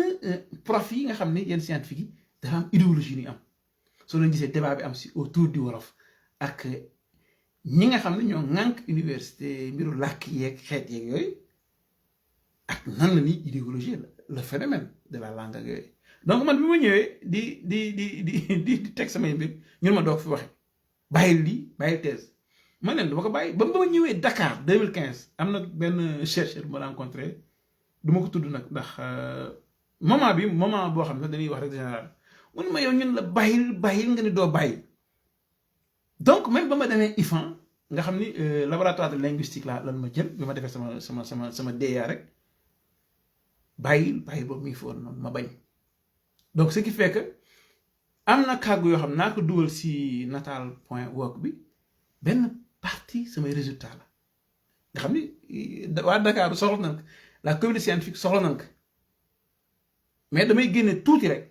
prof yi nga xam ne yenn scientifique yi dafa am idéologie ni am soo leen gisee débat bi am si autour du wolof ak ñi nga xam ne ñoo ŋànk université mbiru làkk yeeg xeet yeeg yooyu ak nan la ni idéologie le phénomène de la langue ak yooyu donc man bi ma ñëwee di teg samay mbir ñun ma doog fi waxe bàyyil lii bàyyil thèse ma ne dama ko bàyyi ba ma ñëwee Dakar 2015 am na benn chercheur bu ma rencontré du ma ko tudd nag ndax moment boo xam ne dañuy wax rek général mun ma yow ñun la bàyyil nga ni doo bàyyi donc même ba ma demee IFAN nga xam ni laboratoire de linguistique lan ma jël bi ma defee sama DEA rek bàyyil boobu muy foon noonu ma bañ donc ce qui fait que am na kàggu yoo xam naa ko dugal si natal.org bi benn partie samay résultat la nga xam ni waa Dakar soxla nañ ko la communauté scientifique soxla nañ ko mais damay génne tuuti rek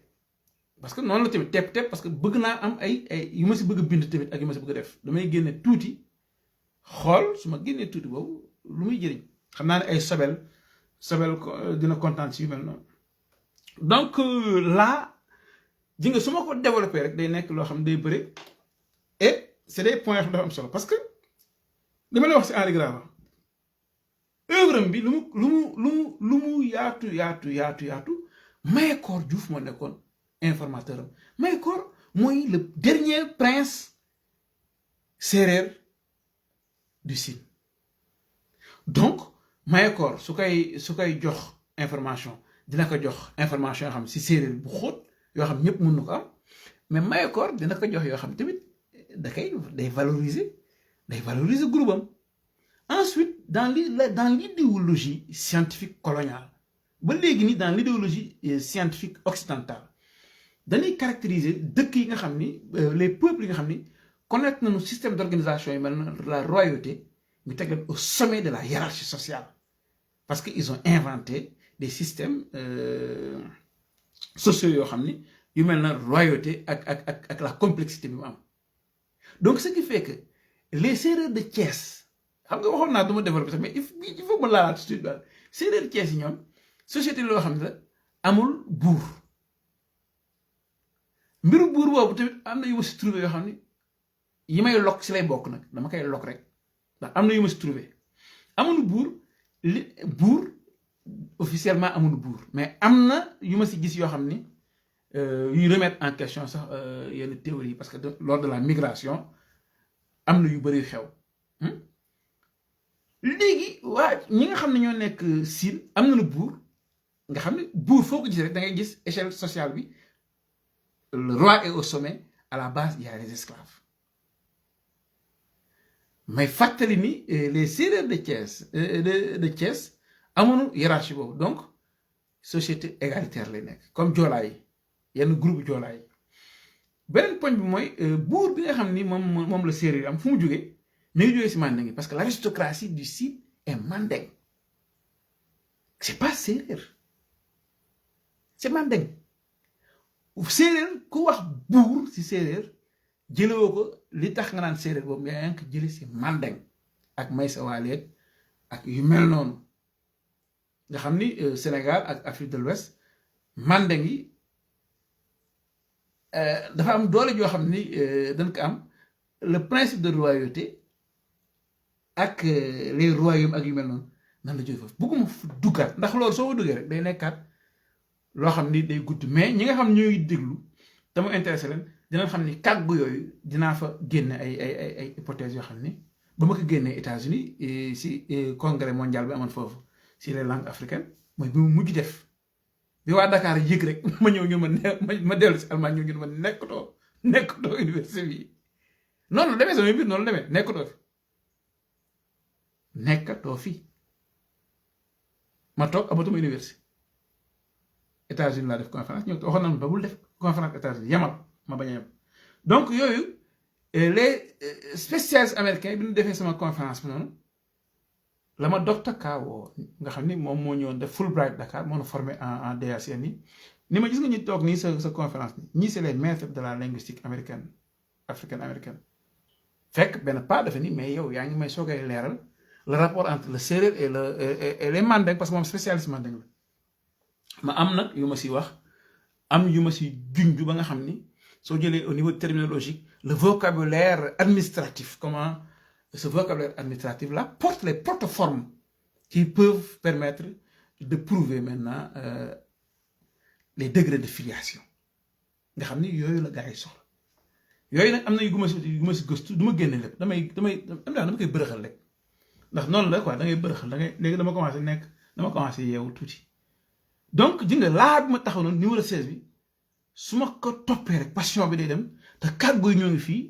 parce que noonu la tamit tepp parce que bëgg naa am ay yu ma si bëgg a bind tamit ak yu ma si bëgg a def damay génne tuuti xool su ma génnee tuuti boobu lu muy jëriñ xam naa ne ay sobel dina kontaan si yu mel noonu donc là ji nga su ma ko développé rek day nekk loo xam ne day bëri et c'est des points yoo xam dafa am solo parce que li ma lay wax si Henri Gravin œuvre bi lu mu yaatu Mayakor Diouf moo nekkoon informateur am Mayakor mooy le dernier prince séeréer du Sine donc Mayakor su koy jox information dina ko jox information yoo xam si séeréer bu xóot yoo xam ñëpp mën na ko am mais Mayakor dina ko jox yoo xam tamit day valoriser groupe am ensuite dans l'idéologie scientifique coloniale ba léegi ni dans l'idéologie scientifique occidentale dañuy caractériser dëkk yi nga xam ni les peuples yi nga xam ni connaître nañu système d'organisation yi mel na la royauté ñu teg leen au sommet de la hiérarchie sociale parce que ils ont inventé des systèmes sociaux yoo xam ni yu mel na royauté ak la complexité bi mu am donc ce qui fait que les Sérères de Thiès xam nga waxoon naa du ma développer sax mais il faut ma laalaat tout de suite daal Sérères de Thiès yi ñoom société loo xam ne la amul buur mbiru buur boobu tamit am na yu ma si trouvé yoo xam ne yi may lokk si lay bokk nag dama koy lokk rek ndax am na yu ma si trouvé amuñu buur officiellement amuñu buur mais am na yu ma si gis yoo xam ni yuy remettre en question sax yenn théorie parce que lors de la migration am na yu bëri xew léegi waa ñi nga xam ne ñoo nekk Sine am na lu buur nga xam ne buur foo ko gis rek da ngay gis échelle sociale bi le roi est au sommet à la base il y a les esclaves mais fàttali ni les Sérères de Thiès de Thiès amoon hiérarchie boobu donc société égalitaire lay nekk comme joolaa yi yenn groupe joolaa yi beneen poñ bi mooy buur bi nga xam ni moom la séeréer am fu mu jógee mi ngi jógee si Mandeng parce que l'aristocratie du Sine est Mandeng c'est pas séeréer c'est Mandeng séeréer ku wax buur si séeréer jëlewoo ko li tax nga naan séeréer boobu yaa ngi ko jële si Mandeng ak Maysa Waaleeg ak yu mel noonu nga xam ni Sénégal ak Afrique de l'Ouest Mandeng yi dafa am doole joo xam ni dañ ko am le principe de royauté ak les royaumes ak yu mel noonu nan la jóge foofu bëgguma duggaat ndax loolu soo ko duggee rek day nekkaat loo xam ni day gudd mais ñi nga xam ñooy déglu te mu intéressé leen dina xam ni kàggu yooyu dinaa fa génne ay hypothèses yoo xam ni ba ma ko génnee États-Unis si congrès mondial bi amoon foofu si les langues africaines mooy bi mu mujj def bi waa Dakar yëg rek ma ñëw ñu ma dellu si Allemagne ñëw ñu ma nekkatoo université bi noonu la demee sama biir noonu la demee nekkatoo fi ma toog amatuma université États-Unis laa def conférence ñëw waxoon nañu ba bul def conférence États-Unis yamal ma bañ a yem donc yooyu les spécialistes américains bi ñu defee sama conférence bi noonu la ma docteur Ka woo nga xam ni moom moo ñëwoon def Fulbright Dakar moo ñu formé en DACN ni ma gis nga ñu toog nii sa conférence ni ñii c'est les maîtres de la linguistique américaine africaine américaine fekk benn pas dafa ni mais yow yaa ngi may soogay leeral le rapport entre le séeréer et les mandingues parce que moom spécialiste mandingue la ma am nag yu ma si wax am yu ma si junj ba nga xam ni soo jëlee au niveau terminologique le vocabulaire administratif comment ce vocabulaire administratif là porte les protoformes qui peuvent permettre de prouver maintenant les degrés de filiation nga xam ni yooyu la gars yi soxla yooyu nag am na yu ma si gëstu du ma génne lépp dama koy bërëxal rek ndax noonu la quoi da ngay bërëxal léegi dama commencé yeewu tuuti donc ji nga laa bi ma taxaw noonu numéro 16 bi su ma ko toppee rek passion bi day dem te kàggu yi ñoo ngi fii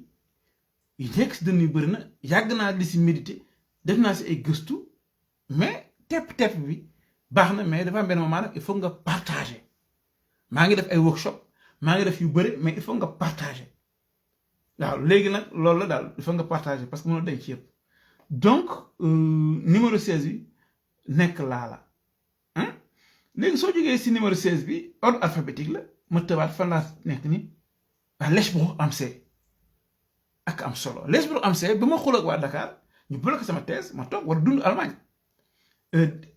yu nekk si dënn yu bëri na yàgg naa di si méditer def naa si ay gëstu mais tepp bi baax na mais dafa am benn moment nag il faut nga partager maa ngi def ay workshop maa ngi def yu bëri mais il faut nga partager waaw léegi nag loolu la daal il faut nga partager parce que mënoo denc yëpp donc numéro 16 bi nekk laa léegi soo jógee si numéro 16 bi ordre alphabétique la ma tëbaat fan laa nekk ni Leshbrouck am C ak am solo Leshbrouck am C ba ma xuloo ak waa Dakar ñu bloqué sama thèse ma toog war a dund Allemagne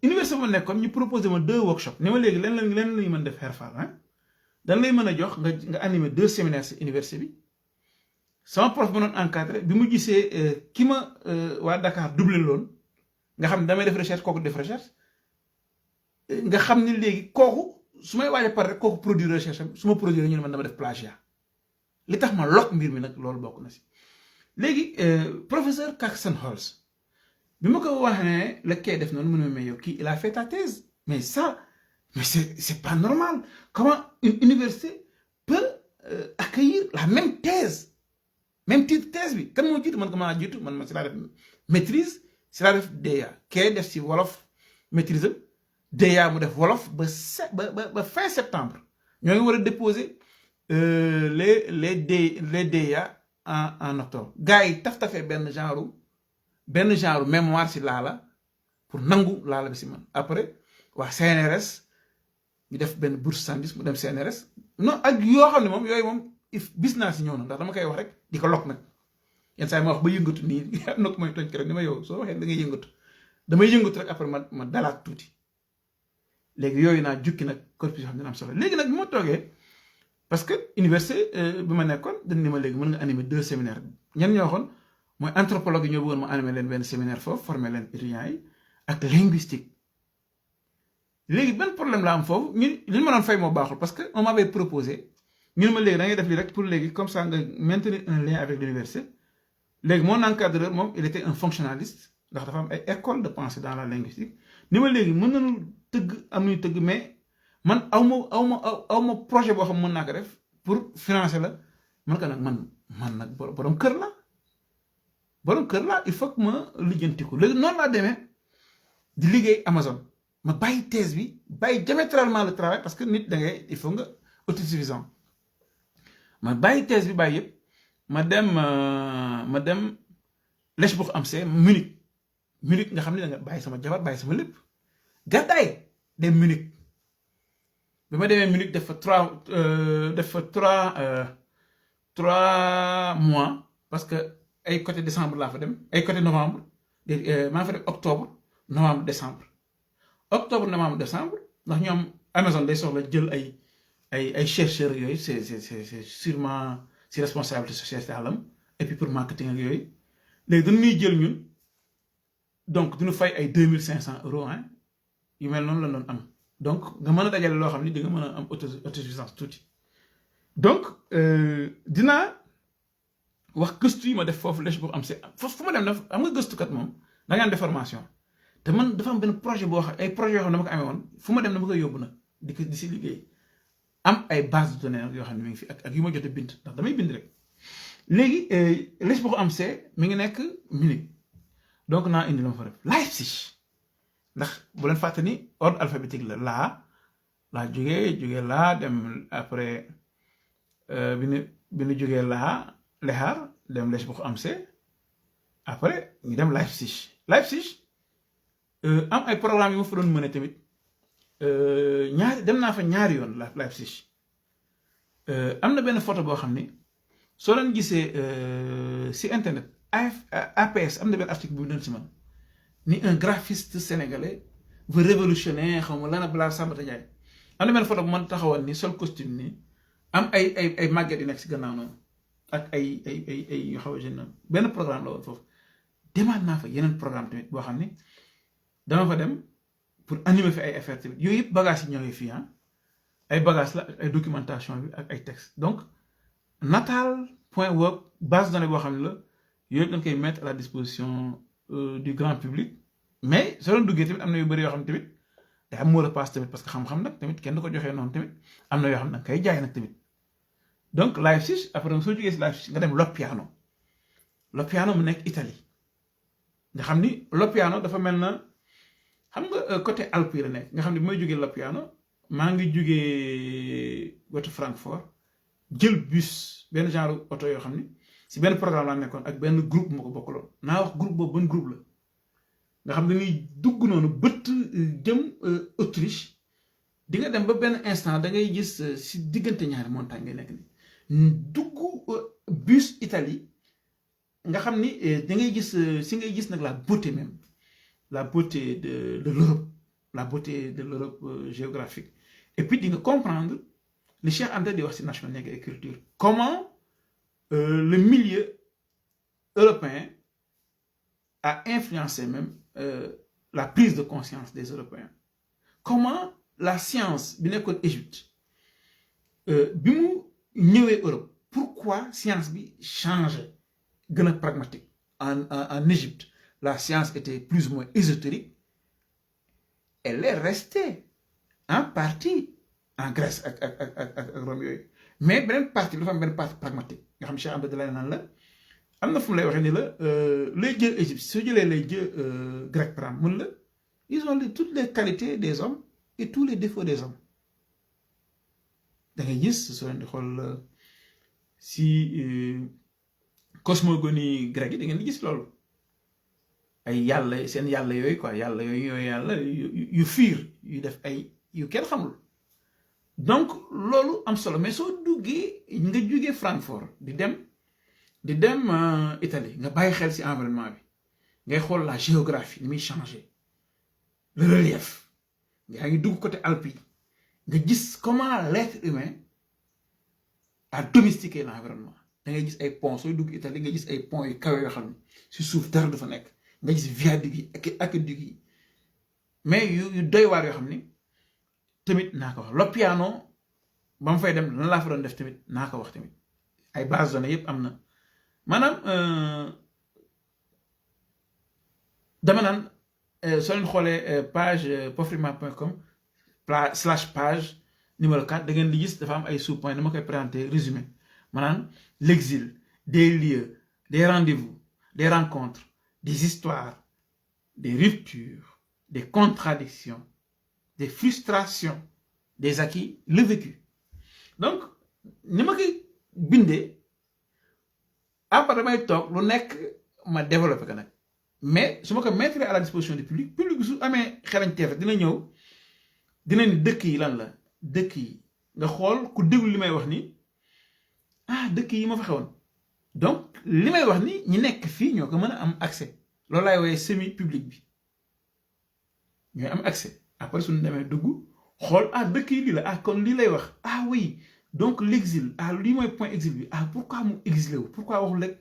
université ma nekkoon ñu proposé ma 2 workshops ni ma léegi len lañu mën def xeer faal dañ lay mën a jox nga animer 2 séminaires si université bi sama prof ba doon encadré bi mu gisee ki ma waa Dakar doublé loon nga xam ne damay def recherche kooku def recherche nga xam ni léegi kooku su may waaj a pare rek kooku produire recherche am su ma produire ñu ne man dama def plagiat li tax ma lokk mbir mi nag loolu bokk na si léegi professeur Kaxenholz bi ma ko waxee la kay def noonu mu ne ma yow kii il a fait ta thèse mais ça mais c'est pas normal comment une université peut accueillir la même thèse même titre thèse bi kan moo jiitu man ko maa jiitu man ma si laa def maîtrise si laa def DEA kay def si wolof maîtrise DEA mu def wolof ba fin septembre ñoo ngi war a déposer les DEA en octobre gars yi taf-tafee benn genre mémoire si laala pour nangu laala bi si man après waa CNRS ñu def benn bourse sandis mu dem CNRS non ak yoo xam ne moom yooyu moom bis naa si ñëw na ndax dama koy wax rek di ko lokk nag yenn saa yi ma wax ba yëngatu nii am na ko may tooñ ko rek ni ma yow soo waxee da ngay yëngatu damay yëngatu rek après ma dalaat tuuti léegi yooyu naa jukki nag corpus yoo xam ne am solo léegi nag bi ma toogee parce que université bi ma nekkoon dañ ni ma léegi mën nga animer 2 séminaires ñan ñoo waxoon mooy anthropologue yi ñoo bëggoon ma animer leen benn séminaire foofu former leen étudiants yi ak linguistique léegi benn problème la am foofu ñu li ma doon fay moo baaxul parce que on m'avait proposé ñu ne ma léegi da ngay def lii rek pour léegi comme ça nga maintenir un lien avec l'université léegi mon encadreur moom il était un fonctionnaliste ndax dafa am ay école de pensée dans la linguistique ni ma léegi mën nañu tëgg am nañu tëgg mais man aw ma projet boo xam mën naa ko def pour financer la man ko nag man nag borom kër la il faut que ma lijjanti ko léegi noonu laa demee di liggéey Amazon ma bàyyi thèse bi bàyyi diamétralement le travail parce que nit da ngay il faut nga autosuffisant ma bàyyi thèse bi bàyyi yëpp ma dem Leshbrouck am C Munich nga xam ne da nga bàyyi sama jabar bàyyi sama lépp gàddaay dem Munich bi ma demee Munich def fa 3 mois parce que ay côté décembre laa fa dem ay côté novembre maa fa def octobre novembre décembre ndax ñoom Amazon day soxla jël ay chercheurs yooyu c'est sûrement si responsabilité sociétale am et puis pour marketing ak yooyu léegi dañuy jël ñun donc duñu fay ay 2500 euros hein yu mel noonu la doon am donc nga mën a dajale loo xam ni di nga mën a am autosuffisance tuuti donc dinaa wax gëstu yi ma def foofu lèche boo am c'est fu ma dem def am nga gëstukat moom da nga am de formation te man dafa am benn projet boo xam ay projet yoo xam ne dama ko amee woon fu ma dem dama koy yóbbu nag di si liggéey am ay base de données yoo xam ne mi ngi fi ak yu ma jot a bind ndax damay bind rek léegi lèche boo am c'est mi ngi nekk Munich donc naa indi la ma fa def Leipzig ndax bu leen fàtte ni ordre alphabétique la laa jógee laa dem après bi ñu jógee laa lexaar dem lèche boo am c'est après ñu dem Leipzig am ay programme yu ma fa doon mëne tamit dem naa fa ñaari yoon Leipzig am na benn photo boo xam ni soo leen gisee si internet APS am na benn article bu doon si man ni un graphiste sénégalais veut révolutionner xaw ma lana balaa Sambata Ndiaye am na benn photo bu man taxawoon ni sol costume ni am ay màgget yu nekk si gannaaw noonu ak ay yu xaw a jeune benn programme la woon foofu demaat naa fa yeneen programme tamit boo xam ni dama fa dem pour animer fi ay affaires tamit yooyu yëpp bagages yi ñëwee fii ay bagages la ak ay documentation bi ak ay textes donc natal.work base de données boo xam ne la yooyu yëpp dañ koy mettre à la disposition du grand public mais soo doon duggee tamit am na yu bëri yoo xam ne tamit day am mot de passe tamit parce que xam-xam nag tamit kenn du ko joxee noonu tamit am na yoo xam ne danga koy jaay nag tamit donc Leipzig après soo jógee si Leipzig nga dem Loppiano mu nekk Italie nga xam ni Loppiano dafa mel na xam nga côté Alpes yi la nekk nga xam ne bi may jógee Loppiano maa ngi jógee wetu Francfort jël bus benn genre oto yoo xam ni si benn programme laa nekkoon ak benn groupe moo ko bokkaloon naa wax groupe boobu ban groupe la nga xam ne dañuy dugg noonu bët jëm Autriche di nga dem ba benn instant da ngay gis si diggante ñaari montagne ngay nekk ni dugg bus Italie nga xam ni da ngay gis si ngay gis nag la beauté même la beauté de l'Europe la beauté de l'Europe géographique et puis di nga comprendre li Cheikh Anta di wax si Nation Nègre et Culture comment le milieu européen a influencé même la prise de conscience des Européens comment la science bi nekkoon Égypte bi mu ñëwee Europe pourquoi science bi changé gën a pragmatique en Égypte la science était plus ou moins ésotérique elle est restée en partie en Grèce ak Rome yooyu mais beneen partie dafa am benn partie pragmatique nga xam Cheikh Anta dalay naan la am na fu mu lay waxee ni la lay jël Égypte soo jëlee lay jël grec par exemple mun la ils ont toutes les qualités des hommes et tous les défauts des hommes da ngay gis soo leen di xool si cosmogonie grecque yi da ngeen di gis loolu ay yàlla seen yàlla yooyu quoi yàlla yooyu yàlla yu fiir yu def ay yu kenn xamul donc loolu am solo mais soo duggee nga jógee Francfort di dem Italie nga bàyyi xel ci environnement bi ngay xool la géographie ni muy changer le relief yaa ngi dugg côté Alpes yi nga gis comment l'être humain a domestiqué l'environnement da ngay gis ay ponts sooy dugg Italie nga gis ay ponts yu kawe yoo xam ne ci suuf dara du fa nekk nga gis viaduc yi ak aqueduc yi mais yu doy waar yoo xam ni tamit naa ko wax Loppiano ba mu fay dem lan laa fa doon def tamit naa ko wax tamit ay base données yëpp am na maanaam dama naan soo leen xoolee page pofrima.com /page numéro 4 da ngeen di gis dafa am ay sous-points dama koy présenter résumé maanaam l'exil des lieux des rendez-vous des rencontres des histoires des ruptures des contradictions des frustrations des acquis le vécu donc ni ma koy bindee après damay toog lu nekk ma développé ko nag mais su ma ko mettre à la disposition du public bi su amee xarañteef dina ñëw dina ni dëkk yi lan la dëkk yi nga xool ku déglu li may wax ni dëkk yi ma fa xewoon donc li may wax ni ñi nekk fii ñoo ko mën a am accès loolu laay woowee semi public bi ñooy am accès après suñu demee dugg xool dëkk yi lii la kon lii lay wax oui donc l'exil lii mooy point exil bi pourquoi mu exilé wu pourquoi waxul rek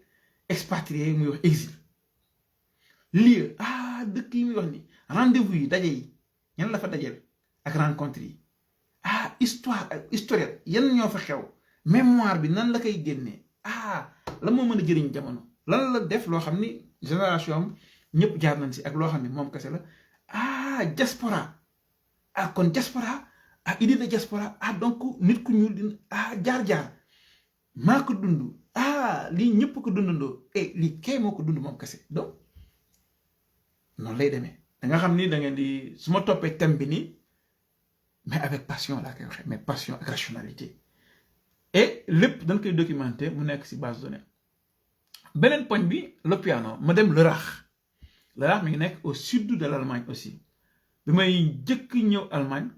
expatrié muy wax exil lieu dëkk yi muy wax ni rendez-vous yi daje yi ñan la fa dajeel ak rencontre yi histoire ak historiette yan ñoo fa xew mémoire bi nan la koy génnee la moo mën a jëriñ jamono lan la def loo xam ni génération am ñëpp jaar nañ si ak loo xam ni moom kese la diaspora kon diaspora idée de diaspora donc nit ku ñuul din jaar-jaar maa ko dund lii ñëpp ko dundandoo lii kay moo ko dund moom kese donc noonu lay demee da nga xam ni da ngeen di su ma toppee thème bi nii mais avec passion laa koy waxee mais passion ak rationalité et lépp dañ koy documenter mu nekk si base de données beneen poñ bi le piano ma dem Lörrach mi ngi nekk au sud de l'Allemagne aussi bi may jëkk ñëw Allemagne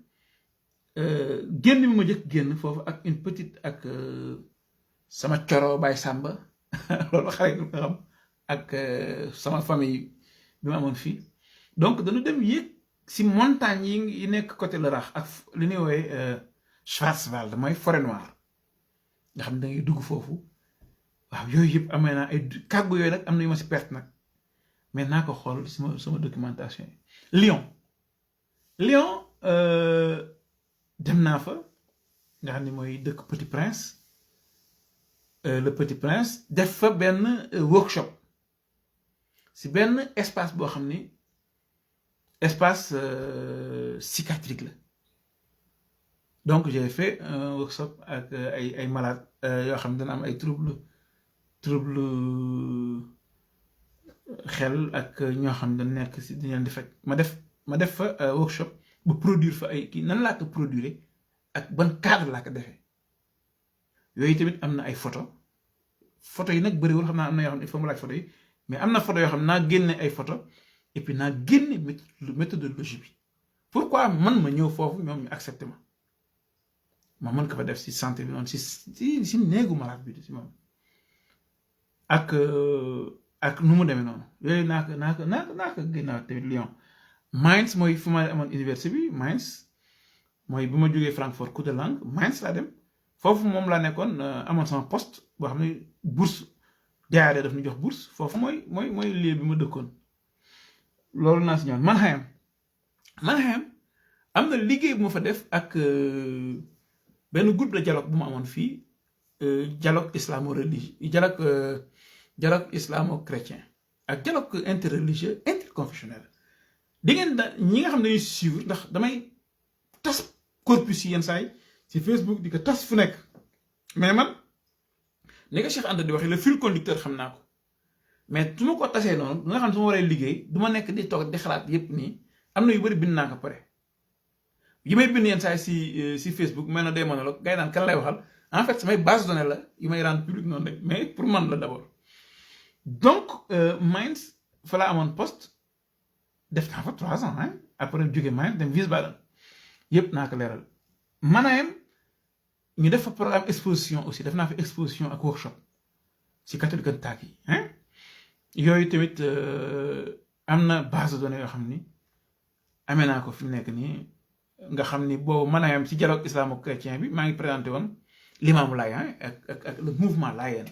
génn bi ma jëkk génn foofu ak une petite ak sama coro Baye Samba loolu xale yi nga xam ak sama famille bi ma amoon fii donc dañu dem yéeg si montagne yi nekk côté Lörrach ak li ñuy woowee Schwarzwald mooy forêt noire nga xam ne da ngay dugg foofu waaw yooyu yëpp amee naa ay kàggu yooyu nag am na yu ma si perte nag mais naa ko xool sama documentation yi Lyon dem naa fa nga xam ne mooy dëkk Petit Prince le Petit Prince def fa benn workshop si benn espace boo xam ni espace psychiatrique la donc j'ai fait un workshop ak ay malades yoo xam ne dana am ay trouble xel ak ñoo xam ne dañ nekk si dañ leen di faj ma def fa workshop bu produire fa ay kii nan laa ko produire ak ban cadre laa ko defee yooyu tamit am na ay photo yi nag bëriwul xam naa am na yoo xam ne il faut mu laaj photo yi mais am na photo yoo xam ne naa génne ay photo et puis naa génne méthodologie bi pourquoi man ma ñëw foofu ñoom ñu accepté ma mën ko fa def si santé bi noonu si néegu malade bi si moom ak nu mu demee noonu yooyu naa ko génnaat tamit Lyon Mainz mooy fu ma amoon université bi Mainz mooy bi ma jógee Francfort cours de langue Mainz laa dem foofu moom laa nekkoon amoon sama poste boo xam ne bourse DAAD daf ñu jox bourse foofu mooy lieu bi ma dëkkoon loolu naa si ñëwoon Mannheim am na liggéey bu ma fa def ak benn groupe de dialogue bu ma amoon fii dialogue islamo-religieux dialogue islamo-chrétien ak dialogue interreligieux interconfessionnel di ngeen ñi nga xam ne dañuy suivre ndax damay tas corpus yi yenn saa yi si Facebook di ko tas fu nekk mais man ni ko Cheikh Anta di waxee le fil conducteur xam naa ko mais su ma ko tasee noonu nga xam ne su ma waree liggéey du ma nekk di toog di xalaat yépp nii am na yu bëri bind naa ko pare yi may bind yenn saa yi si Facebook mel na day monologue gars yi naan kan lay waxal en fait samay base de données la yu may rendre public noonu rek mais pour man la d'abord donc Mainz fa laa amoon poste def naa fa 3 ans après jóge Mainz dem Wiesbaden yëpp naa ko leeral Mannheim ñu def fa programme exposition aussi def naa fa exposition ak workshop si catholique taak yi yooyu tamit am na base de données yoo xam ni amee naa ko fi mu nekk nii nga xam ni boobu Mannheim ci dialogue islamo-chrétien bi maa ngi présenté woon l'imam Laye ak le mouvement Layène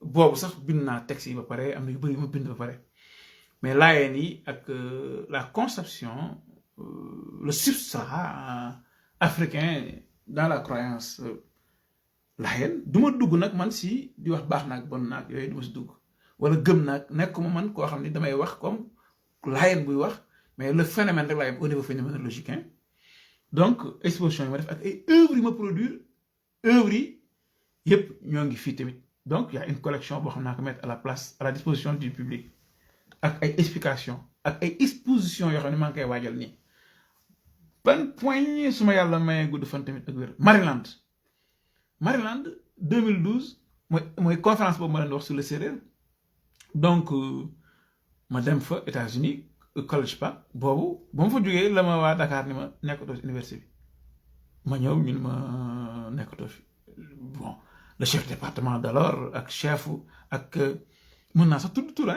boobu sax bind naa texte yi ba pare am na yu bëri yu ma bind ba pare mais Layène yi ak la conception le substrat africain dans la croyance Layène du ma dugg nag man si di wax baax naag bon naag yooyu du ma si dugg wala gëm naag nekkuma man koo xam ni damay wax comme Layène buy wax mais le phénomène rek laay au niveau phénoménologique donc exposition yi ma def ak ay œuvres yi ma produire œuvres yi yëpp ñoo ngi fii tamit donc il y a une collection boo xam naa ko mettre à la disposition du public ak ay explications ak ay expositions yoo xam ne maa ngi koy waajal nii ban point su ma yàlla mayee gudd fan tamit ak wér Maryland 2012 mooy conférence boobu ma leen wax sur le séeréer donc ma dem fa États-Unis College Park boobu ba ma fa jógee la ma waa Dakar ni ma nekkatoo si université bi ma ñëw ñun ma nekkatoo fi bon le chef département d'alors ak chef ak mën naa sax tudd tur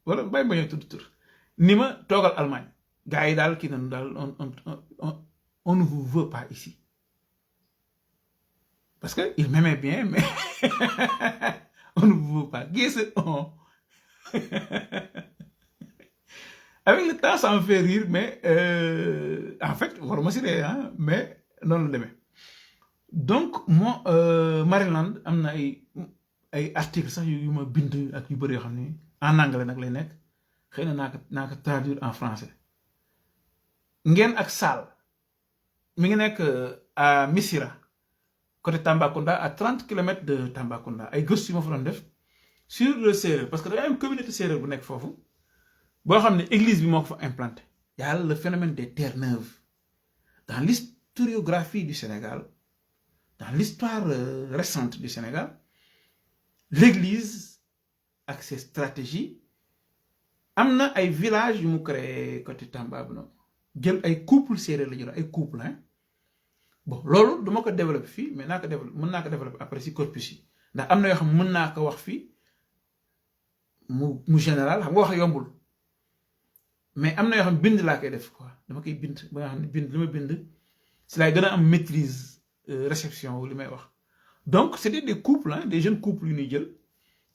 wala bàyyi ma ñëw tudd tur ni ma toogal Allemagne gars yi daal kii nañu daal on ne vous veut pas ici parce que il m'aimait bien mais on ne vous veut pas gis Avec le temps, ça me fait rire, mais en fait, waruma si ree hein, mais non la demee. Donc moi Maryland am na ay article sax yu ma bind ak yu bëri yoo xam ni en anglais nag lay nekk xëy na naa ko traduire en français. Ngeen ak Saal mi ngi nekk à Missirah côté Tambacounda à 30 kilomètres de Tambacounda ay gëstu yu ma fa doon def sur le séeréer parce que dafay am communauté séeréer bu nekk foofu boo xam ne église bi moo ko fa implanté. Y a le phénomène des terres neuves dans l'historiographie du Sénégal, dans l'histoire récente du Sénégal. L'église avec ses stratégies amna ay villages yu mu créé côté Tamba bu jël ay couple séeréer la jël ay couple hein. Bon lolu duma ko développer fi mais naka développer mën naa ko développer après ci corpus yi ndax amna yo xam mën naa ko wax fi mu général xam nga wax yombul mais amna yo xam bind la koy def quoi dama koy bind ba nga xam ne bind lima bind ci lay gëna am maîtrise réception wu limay wax. Donc, c'était des couples, hein, des jeunes couples uniques,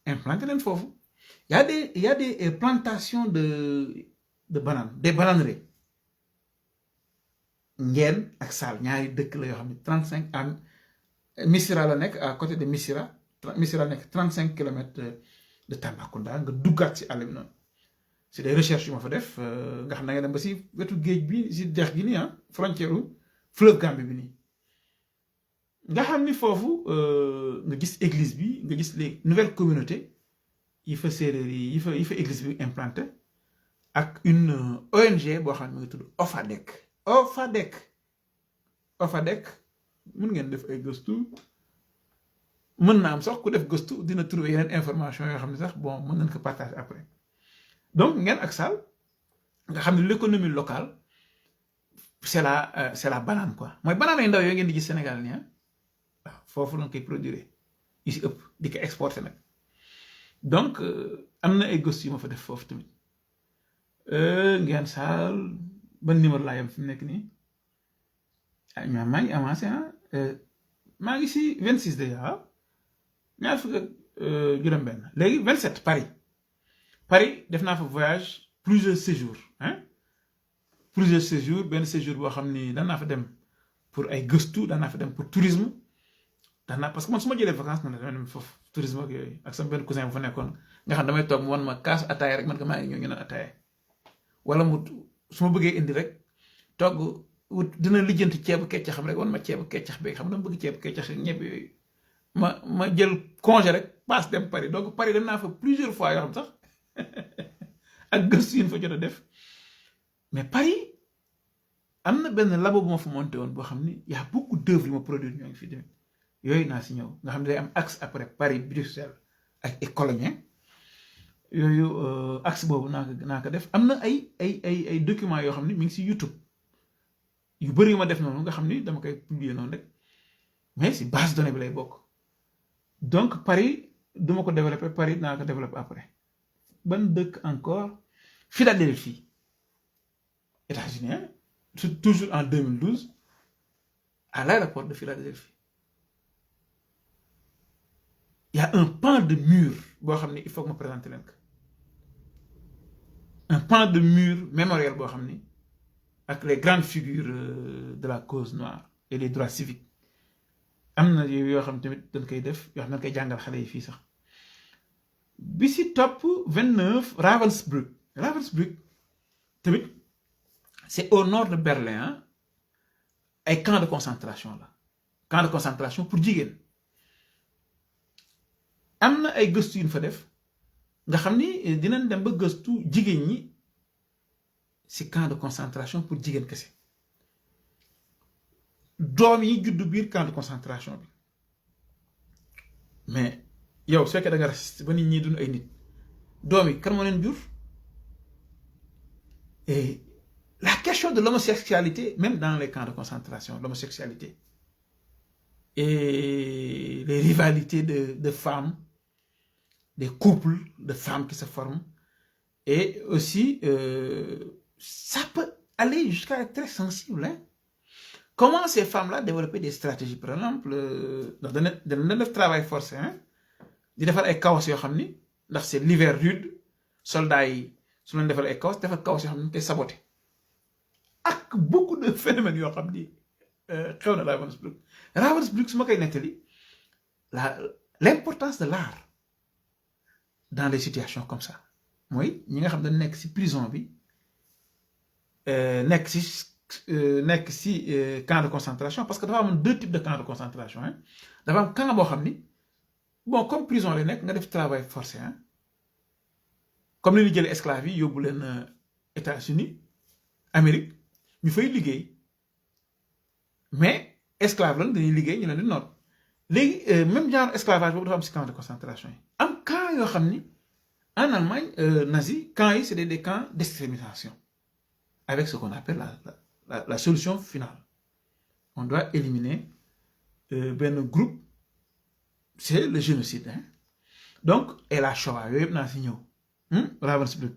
implantés dans le fofu. Il y a des plantations de bananes, des bananeries. Nguen ak Sal, ñaari dëkk la yoo xam ne 35 à Missirah la nekk à côté de Missirah. Missirah nekk 35 kilomètres de Tambacounda nga duggaat ci àll bi noonu. C'est des recherches yu ma fa def nga xam ne nga dem ba si wetu géej bi si dex gi nii ah frontière fleuve Gambie bi nii. Nga xam ni foofu nga gis église bi nga gis les nouvelles communautés yi fa séeréer yi fa église bi implanté ak une ONG boo xam ne mu ngi tudd OFADEC mën ngeen def ay gëstu mën na am sax ku def gëstu dina trouver yeneen information yoo xam ne sax bon mën nañ ko partager après. Donc ngeen ak Sal nga xam ne l'économie locale c'est la banane quoi mooy banane ay ndaw yooyu ngeen di gis Sénégal nii ah foofu lañ koy produire yi si ëpp di ko exporter nag. Donc am na ay gëstu yu ma fa def foofu tamit ngeen Sal ban numéro laa yam fi mu nekk nii ah maa ngi avancé ah maa ngi si 26 déjà ñaar fukk ak juróom-benn léegi 27 Paris def naa fa voyage plusieurs séjours benn séjour boo xam ni daan naa fa dem pour ay gëstu daan naa fa dem pour tourisme daan naa parce que man su ma jëlee vacances man dama dem foofu tourisme ak yooyu ak sama benn cousin bu fa nekkoon nga xam damay toog mu wan ma kaas ataaya rek man ko maa ngi ñëw ñu naan ataaya wala mu su ma bëggee indi rek togg dina lijjanti ceebu keccax rek wan ma ceebu keccax beeg xam nga dama bëgg ceebu keccax ak ñebe yooyu ma jël congé rek passe dem Paris donc Paris dem naa fa plusieurs fois yoo xam sax ak gëstu yi ñu fa jot a def mais Paris am na benn labo bu ma fa monté woon boo xam ni y a beaucoup d'œuvres yu ma produire ñoo ngi fi demee yooyu naa si ñëw nga xam ne day am axe après Paris Bruxelles ak Cologne yooyu axe boobu naa ko def am na ay documents yoo xam ni mi ngi si YouTube yu bëri yu ma def noonu nga xam ni dama koy publier noonu rek mais si base de données bi lay bokk. Donc Paris duma ko développer Paris naa ko développer après ban dëkk encore Philadelphie États-Unis toujours en 2012 à l'aéroport de Philadelphie il y a un pan de mur boo xam ni il faut que ma présenter leen ko un pan de mur mémoriel boo xam ni ak les grandes figures de la cause noire et les droits civiques am na yoo xam tamit dañ koy def yoo xam ne dañ koy jàngal xale yi fii sax bi si topp 29 Ravensbrück tamit c'est au nord de Berlin ay camp de concentration la camp de concentration pour jigéen am na ay gëstu yu ñu fa def nga xam ni dinañ dem ba gëstu jigéen ñi si camp de concentration pour jigéen kese doom yi juddu biir camp de concentration bi mais yow su fekkee da nga raciste ba nit ñi dund ay nit doom yi kan moo leen jur et la question de l'homosexualité même dans les camps de concentration l'homosexualité et les rivalités de femmes des couples de femmes qui se forment et aussi ça peut aller jusqu'à être très sensible hein. Comment ces femmes-là développer des stratégies par exemple dans le travail forcé hein di defar ay kawas yoo xam ni ndax c'est l'hiver rude soldats yi su leen defal ay kawas defal kawas yoo xam ne koy saboté ak beaucoup de phénomènes yoo xam ni xew na Ravensbrück. Ravensbrück su ma koy nettali l'importance de l'art dans des situations comme ça mooy ñi nga xam ne nekk ci prison bi nekk ci camp de concentration parce que dafa am 2 types de camps de concentration hein. Dafa am camp boo xam ni bon comme prison lay nekk nga def travail forcé hein. Comme ni ñu jëlee esclaves yi yóbbu leen États-Unis Amérique ñu fay liggéey mais esclave lan dañuy liggéey ñu leen di noot léegi même genre esclavage boobu dafa am ci camp de concentration yi am camp yoo xam ni en Allemagne nazi camp yi c'est des camps d'extermination avec ce qu'on appelle la solution finale on doit éliminer benn groupe c'est le génocide hein. Donc et la Shoah yooyu yëpp naa ci ñëw Ravensbrück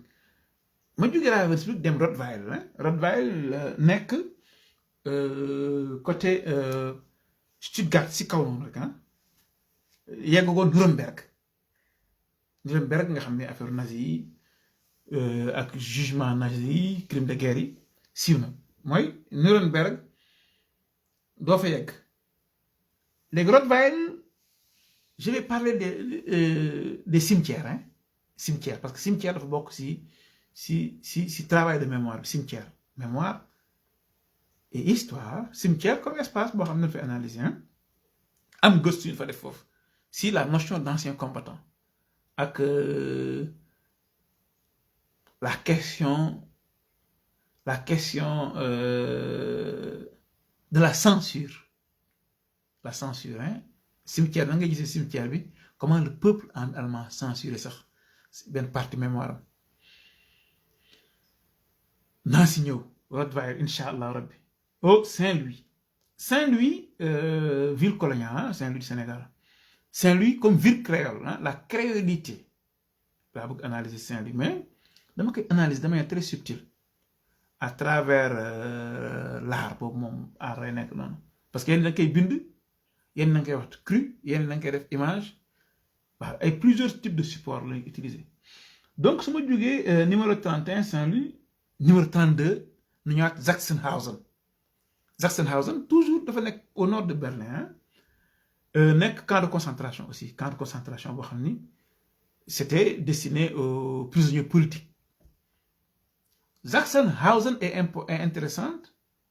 ma jógee Ravensbrück dem Rottweil hein. Rottweil nekk côté Stuttgart ci kaw noonu rek ah yegg ko Nuremberg nga xam ne affaire nazi yi ak jugement nazi yi crime de guerre yi siiw na mooy Nuremberg doo fa yegg léegi Rottweil je vais parler des cimetières hein. Cimetière parce que cimetière dafa bokk ci travail de mémoire bi cimetière mémoire et histoire cimetière comme espace boo xam ne fi analyser hein. Am gëstu ñu fa def foofu si la notion d'ancien combattant ak la question de la censure hein. Cimetière da nga gisee cimetière bi comment le peuple en allemand censuré sax benn partie mémoire naa si ñëw Rottweil incha allah rabbi Saint-Louis ville coloniale hein, Saint-Louis du Sénégal Saint-Louis comme ville créole hein, la créolité laa bëgg analyser Saint-Louis mais dama koy analyser de manière très subtile à travers l'art boobu moom art lay nekk noonu parce que yéen da nga koy bind yéen da nga koy wax cru yéen da nga koy def image waaw ay plusieurs types de supports lañu utiliser donc su ma jógee numéro 31 Saint-Louis numéro 32 nu ñëwaat Sachsenhausen toujours dafa nekk au nord de Berlin nekk camp de concentration aussi camp de concentration boo xam ni c'était destiné aux prisonniers politiques Sachsenhausen est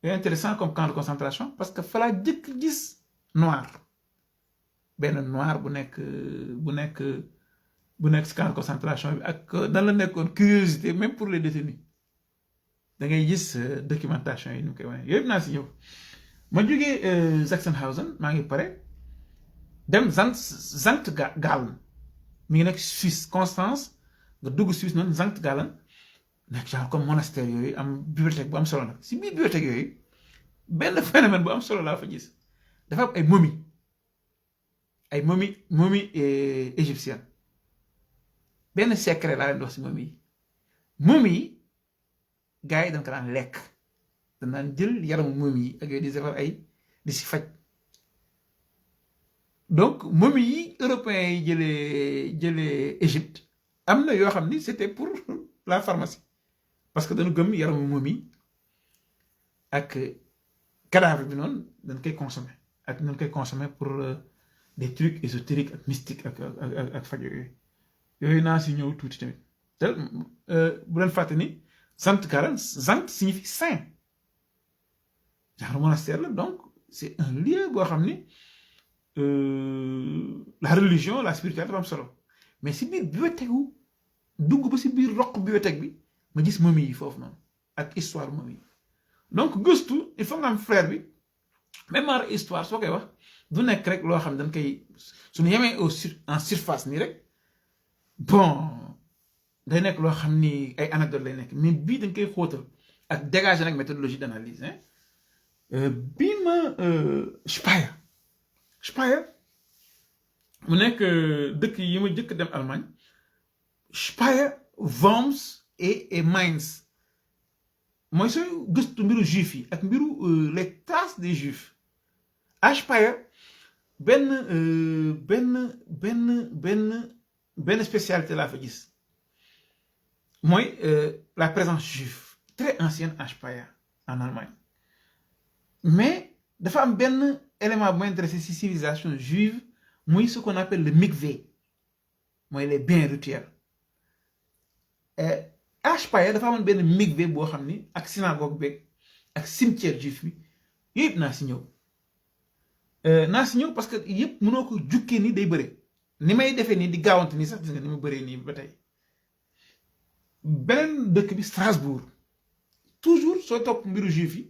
intéressant comme camp de concentration parce que fa laa jëkk gis noir benn noir bu nekk ci camp de concentration bi ak dan la nekkoon curiosité même pour les détenus da ngay gis documentation yi ñu koy wane yooyu naa si ñëw ma jógee Sachsenhausen maa ngi pare dem Sankt Gallen mi ngi nekk Suisse Constance nga dugg Suisse noonu Sankt Gallen nekk genre comme monastère yooyu am bibliothèque bu am solo nag si biir bibliothèque yooyu benn phénomène bu am solo laa fa gis dafa am ay momies égyptienne benn secret laa leen di wax si momies yi gars yi dañ ko daan lekk dañ daan jël yaramu momies yi ak yooyu di defar di si faj donc momies yi européens yi jëlee Égypte am na yoo xam ni c'était pour la pharmacie parce que dañu gëm yaramu momie ak cadavre bi noonu dañ koy consommer pour des trucs ésotériques ak mystiques ak faj yooyu naa si ñëw tuuti tamit te bu leen fàtte ni Sankt Gallen Sankt signifie saint genre monastère la donc c'est un lieu boo xam ni la religion la spiritualité dafa am solo mais si biir bibliothèque wu dugg ba si biir roq bibliothèque bi ma gis momies yi foofu noonu ak histoire momies yi donc gëstu il faut nga am frère bi mémoire histoire soo koy wax du nekk rek loo xam dañ koy suñu yemee en surface nii rek bon day nekk loo xam ni ay anecdote lay nekk mais bii dañ koy xóotal ak dégager nag méthodologie d'analyse hein bii ma Speyer mu nekk dëkk yi ma jëkk dem Allemagne Speyer Worms et Mainz mooy sooy gëstu mbiru juif yi ak mbiru les traces des juifs à Speyer benn spécialité laa fa gis moi la présence juive très ancienne à Speyer en Allemagne mais dafa am benn élément bu m'intéressé ci civilisation juive muy ce qu'on appelle le mikvé mooy les bains rituels à Speyer dafa amoon benn mikvé boo xam ni ak synagogue beeg ak cimetière juif bi yëpp naa si ñëw parce que yëpp mënoo ko jukkee ni day bëre ni may defee nii di gaawante nii sax gis nga ni mu bëree nii ba tey beneen dëkk bi Strasbourg toujours soo topp mbiru juif yi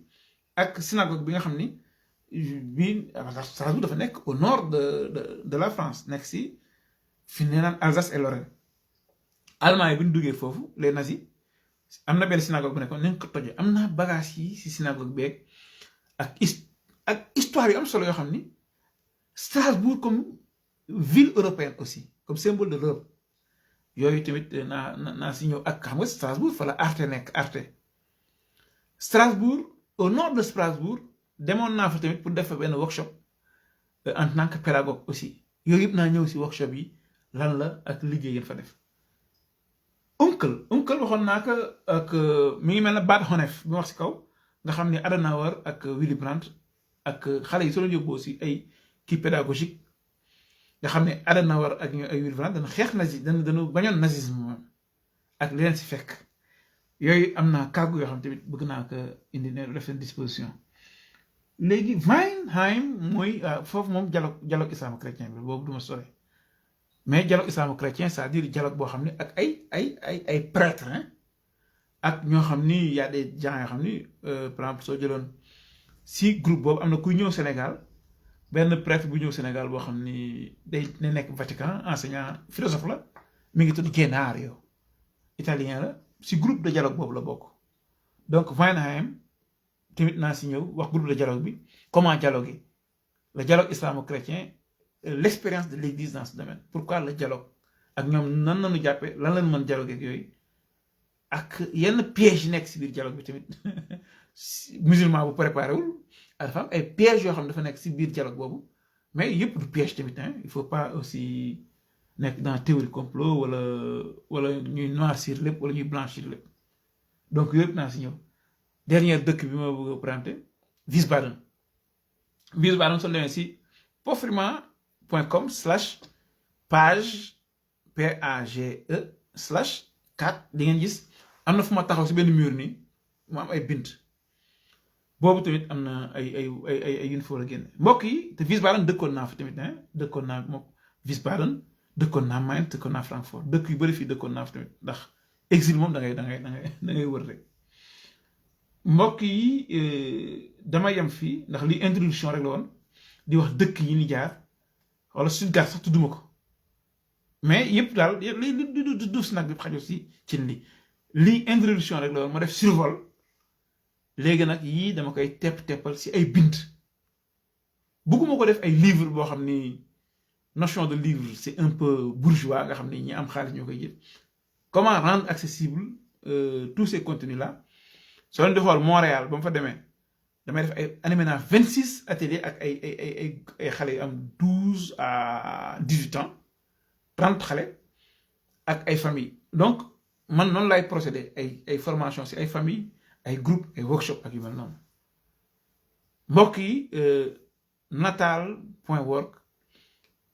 ak synagogue bi nga xam ni bi Strasbourg dafa nekk au nord de la France nekk si fi ne naan Alsace et Lorraine Allemagne bi ñu duggee foofu les nazis am na benn synagogue bu nekkoon nañ ko tojee am naa bagage yi si synagogue beeg ak histoire yu am solo yoo xam ni Strasbourg comme ville européenne aussi comme symbole de l'Europe yooyu tamit naa si ñëw ak xam nga Strasbourg fa la Arte nekk Arte Strasbourg au nord de Strasbourg demoon naa fa tamit pour def fa benn workshop en tant que pédagogue aussi yooyu yëpp naa ñëw si workshop yi lan la ak liggéey yéen fa def Unkel waxoon naa ko ak mi ngi mel ne Bad Honnef bi wax si kaw nga xam ne Adenauer ak Willy Brandt ak xale yi soo leen yóbboo si ay kii pédagogique nga xam ne Adenauer ak ay Willy Brandt dana xeex nazi dana bañoon nazisme moom ak leen si fekk yooyu am naa kàggu yoo xam tamit bëgg naa ko indi ne def seen disposition léegi Weinheim mooy foofu moom dialogue islamo-chrétien bi boobu du ma sore mais dialogue islamo-chrétien c'est-à-dire dialogue boo xam ne ak ay prêtre ak ñoo xam ni y a des gens yoo xam ni par exemple soo jëloon si groupe boobu am na kuy ñëw Sénégal benn prêtre bu ñëw Sénégal boo xam ni day ne nekk Vatican enseignant philosophe la mi ngi tudd Gennario italien la si groupe de dialogue boobu la bokk donc Weinheim tamit naa si ñëw wax groupe de dialogue bi comment dialoguer le dialogue islamo-chrétien l'expérience de l'église dans ce domaine pourquoi le dialogue ak ñoom nan nañu jàppee lan lañ mën dialoguer ak yooyu ak yenn piège yi nekk si biir dialogue bi tamit musulman bu préparé wul dafa am ay pièges yoo xam ne dafa nekk si biir dialogue boobu mais yëpp du piège tamit il faut pas aussi nekk dans théorie complot wala ñuy noircir lépp wala ñuy blanchir lépp donc yëpp naa si ñëw dernière dëkk bi ma bëgg a présenter Wiesbaden soo demee si pofrima.com/page PAGE/4 di ngeen gis am na fu ma taxaw si benn mur nii mu am ay bind boobu tamit am na ay yu ñu fa war a génne mbokk yi te Wiesbaden dëkkoon naa fa tamit dëkkoon naa moom Wiesbaden dëkkoon naa Mainz dëkkoon naa Francfort dëkk yu bëri fii dëkkoon naa fa tamit ndax exil moom da ngay wër rek mbokk yi dama yem fii ndax li introduction rek la woon di wax dëkk yi ni jaar wala Stuttgart sax tudduma ko mais yëpp daal li duuf si nag bi xajoo si cin lii introduction rek la woon ma def survol léegi nag yii dama koy teppal si ay bind bëgguma ko def ay livre boo xam ni notion de livre c'est un peu bourgeois nga xam ni ñi am xaalis ñoo koy jël comment rendre accessible tous ces contenus là soo leen di xool Montréal ba mu fa demee damay def ay animé naa 26 ateliers ak ay xale yu am 12 à 18 ans 30 xale ak ay famille donc man noonu lay procéder ay formation si ay famille ay groupe ay workshop ak yu mel noonu mbokk yi natal.work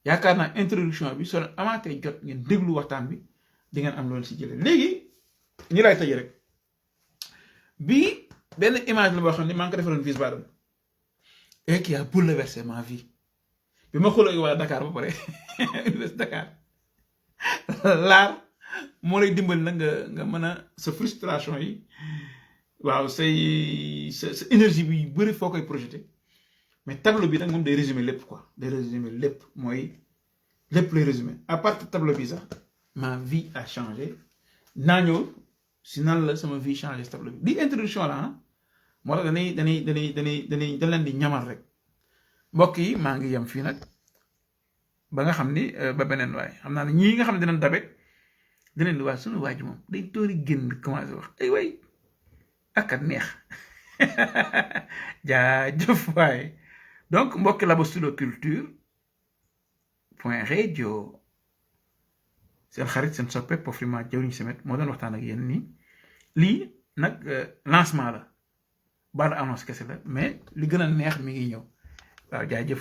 yaakaar naa introduction bi soo leen amaatee jot ngeen déglu waxtaan bi di ngeen am loolu si jëlee léegi ñi lay tëjee rek bii benn image la boo xam ne maa ngi ko defaloon Wiesbaden et qui a bouleversé ma vie bi ma xuloo waa Dakar ba pare Université Dakar laar moo lay dimbali nag nga mën a sa frustration yi waaw sa énergie bi bëri foo koy projeté mais tableau bi nag moom day résumé lépp quoi day résumé lépp mooy lépp lay résumé à part tableau bi sax ma vie a changé naa ñëw si nan la sama vie changé tableau bi di introduction la moo tax dañ leen di ñamal rek mbokk yi maa ngi yem fii nag ba nga xam ni ba beneen waay xam naa ne ñii nga xam ne dinañ dabe dinañ di waay suñu waay ji moom day tóori génn commencé wax ay way akat neex jaajëf waay donc mbokki Labo Studio Culture point radio seen xarit seen soppe Pofrima jëwriñ Semet moo doon waxtaan ak yéen nii lii nag lancement la bande annonce kese la mais li gën a neex mi ngi ñëw waaw jaajëf